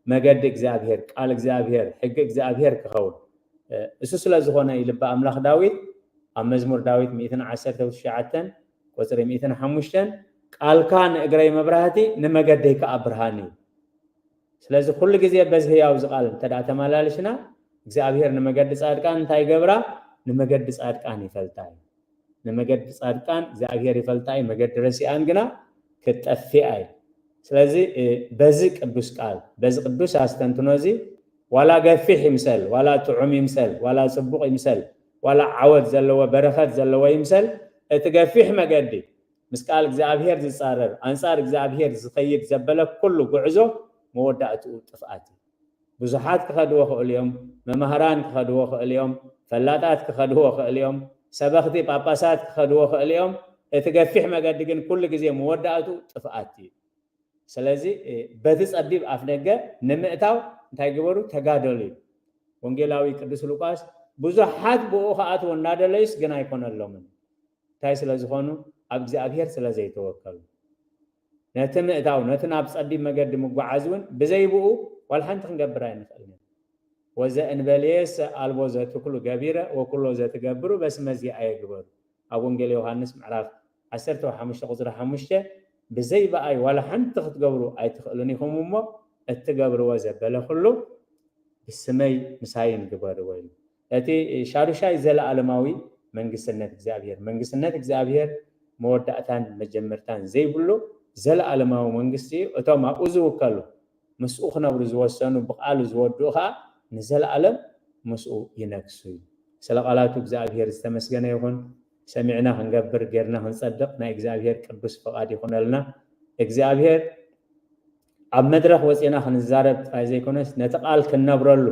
መገዲ እግዚኣብሔር፣ ቃል እግዚኣብሔር፣ ሕጊ እግዚኣብሔር ክኸውን። እ፣ እሱ ስለ ዝኾነ እዩ ልቢ ኣምላኽ ዳዊት ኣብ መዝሙር ዳዊት ሚእትን ዓሰርተ ትሽዓተን ቁጽሪ ሚእትን ሓሙሽተን፣ "ቃልካ ንእግረይ መብራህቲ፣ ንመገደይ ከኣ ብርሃን እዩ።" ስለዚ ኩሉ ግዜ በዚ ህያው እዚ ቃል እንተ ደኣ ተመላልሽና፣ እግዚኣብሔር ንመገዲ ጻድቃን እንታይ ይገብራ? ንመገዲ ጻድቃን ይፈልጣ እዩ። ንመገዲ ጻድቃን እግዚኣብሔር ይፈልጣ እዩ፣ መገዲ ረሲኣን ግና ክትጠፍኣ እዩ። ስለዚ፣ እ፣ በዚ ቅዱስ ቃል፣ በዚ ቅዱስ ኣስተንትኖ እዚ፣ ዋላ ገፊሕ ይምሰል፣ ዋላ ጥዑም ይምሰል፣ ዋላ ጽቡቕ ይምሰል፣ ዋላ ዓወት ዘለዎ፣ በረኸት ዘለዎ ይምሰል፣ እቲ ገፊሕ መገዲ ምስ ቃል እግዚኣብሔር ዝጻረር፣ ኣንጻር እግዚኣብሔር ዝኸይድ ዘበለ ኩሉ ጉዕዞ መወዳእትኡ ጥፍኣት እዩ። ብዙሓት ክኸድዎ ክእሉ እዮም፣ መማህራን ክኸድዎ ክእሉ እዮም፣ ፈላጣት ክኸድዎ ክእሉ እዮም፣ ሰበኽቲ ጳጳሳት ክኸድዎ ክእሉ እዮም። እቲ ገፊሕ መገዲ ግን ኩሉ ግዜ መወዳእትኡ ጥፍኣት እዩ። ስለዚ፣ እ፣ በቲ ጸቢብ ኣፍደገ ንምእታው እንታይ ግበሩ? ተጋደሉ እዩ። ወንጌላዊ ቅዱስ ሉቃስ ብዙሓት ብኡ ክኣትዉ እናደለዩስ ግን ኣይኮነሎምን። እንታይ ስለ ዝኾኑ? ኣብ እግዚኣብሔር ስለ ዘይተወከሉ። ነቲ ምእታው፣ ነቲ ናብ ጸቢብ መገዲ ምጓዓዝ እውን ብዘይ ብኡ ዋላ ሓንቲ ክንገብር ኣይንኽእልን ኢና። "ወዘእንበሌየሰ ኣልቦ ዘትክሉ ገቢረ ወኩሎ ዘትገብሩ በስመ ዚአየ ግበሩ።" ኣብ ወንጌል ዮሃንስ ምዕራፍ ዓሰርተ ሓሙሽተ ቁጽሪ ሓሙሽተ፣ "ብዘይ ብኣይ ዋላ ሓንቲ ክትገብሩ ኣይትኽእሉን ኢኹም እሞ፣ እትገብርዎ ዘበለ ኩሉ ብስመይ ምሳይን ግበርዎ ኢሉ። እቲ ሻዱሻይ ዘለኣለማዊ መንግስትነት እግዚኣብሔር፣ መንግስትነት እግዚኣብሔር መወዳእታን መጀመርታን ዘይብሉ ዘለኣለማዊ መንግስቲ እዩ። እቶም ኣብኡ ዝውከሉ፣ ምስኡ ክነብሩ ዝወሰኑ፣ ብቃሉ ዝወድኡ ከዓ ንዘለኣለም ምስኡ ይነግሱ እዩ። ስለ ቃላቱ እግዚኣብሔር ዝተመስገነ ይኹን። ሰሚዕና ክንገብር፣ ጌርና ክንጸድቕ ናይ እግዚኣብሔር ቅዱስ ፍቓድ ይኹነልና። እግዚኣብሔር ኣብ መድረኽ ወፂና ክንዛረብ ጥራይ ዘይኮነስ ነቲ ቃል ክንነብረሉ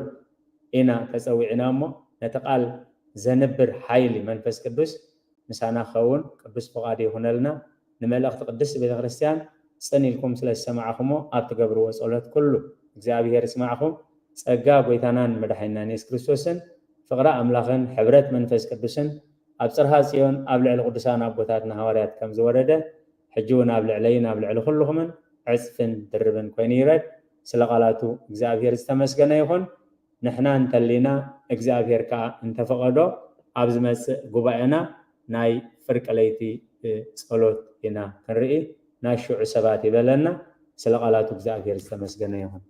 ኢና ተፀዊዕና እሞ ነቲ ቃል ዘንብር ሓይሊ መንፈስ ቅዱስ ምሳና ክኸውን ቅዱስ ፍቓድ ይኹነልና። ንመልእኽቲ ቅድስት ቤተክርስትያን ጽን ኢልኩም ስለ ዝሰማዕኹሞ ኣብ ትገብርዎ ጸሎት ኩሉ እግዚኣብሔር ይስማዕኹም። ጸጋ ጎይታናን መድሓኒናን የሱስ ክርስቶስን ፍቕሪ ኣምላኽን ሕብረት መንፈስ ቅዱስን ኣብ ጽርሃ ጽዮን ኣብ ልዕሊ ቅዱሳን ኣቦታትና ሃዋርያት ከም ዝወረደ ሕጂ እውን ኣብ ልዕለይን ኣብ ልዕሊ ኩልኹምን ዕጽፍን ድርብን ኮይኑ ይረድ። ስለ ቃላቱ እግዚኣብሔር ዝተመስገነ ይኹን። ንሕና እንተሊና እግዚኣብሔር ከዓ እንተፈቐዶ ኣብ ዝመጽእ ጉባኤና ናይ ፍርቂ ለይቲ ጸሎት ኢና ክንርኢ። ናይ ሽዑ ሰባት ይበለና። ስለ ቃላቱ እግዚኣብሔር ዝተመስገነ ይኹን።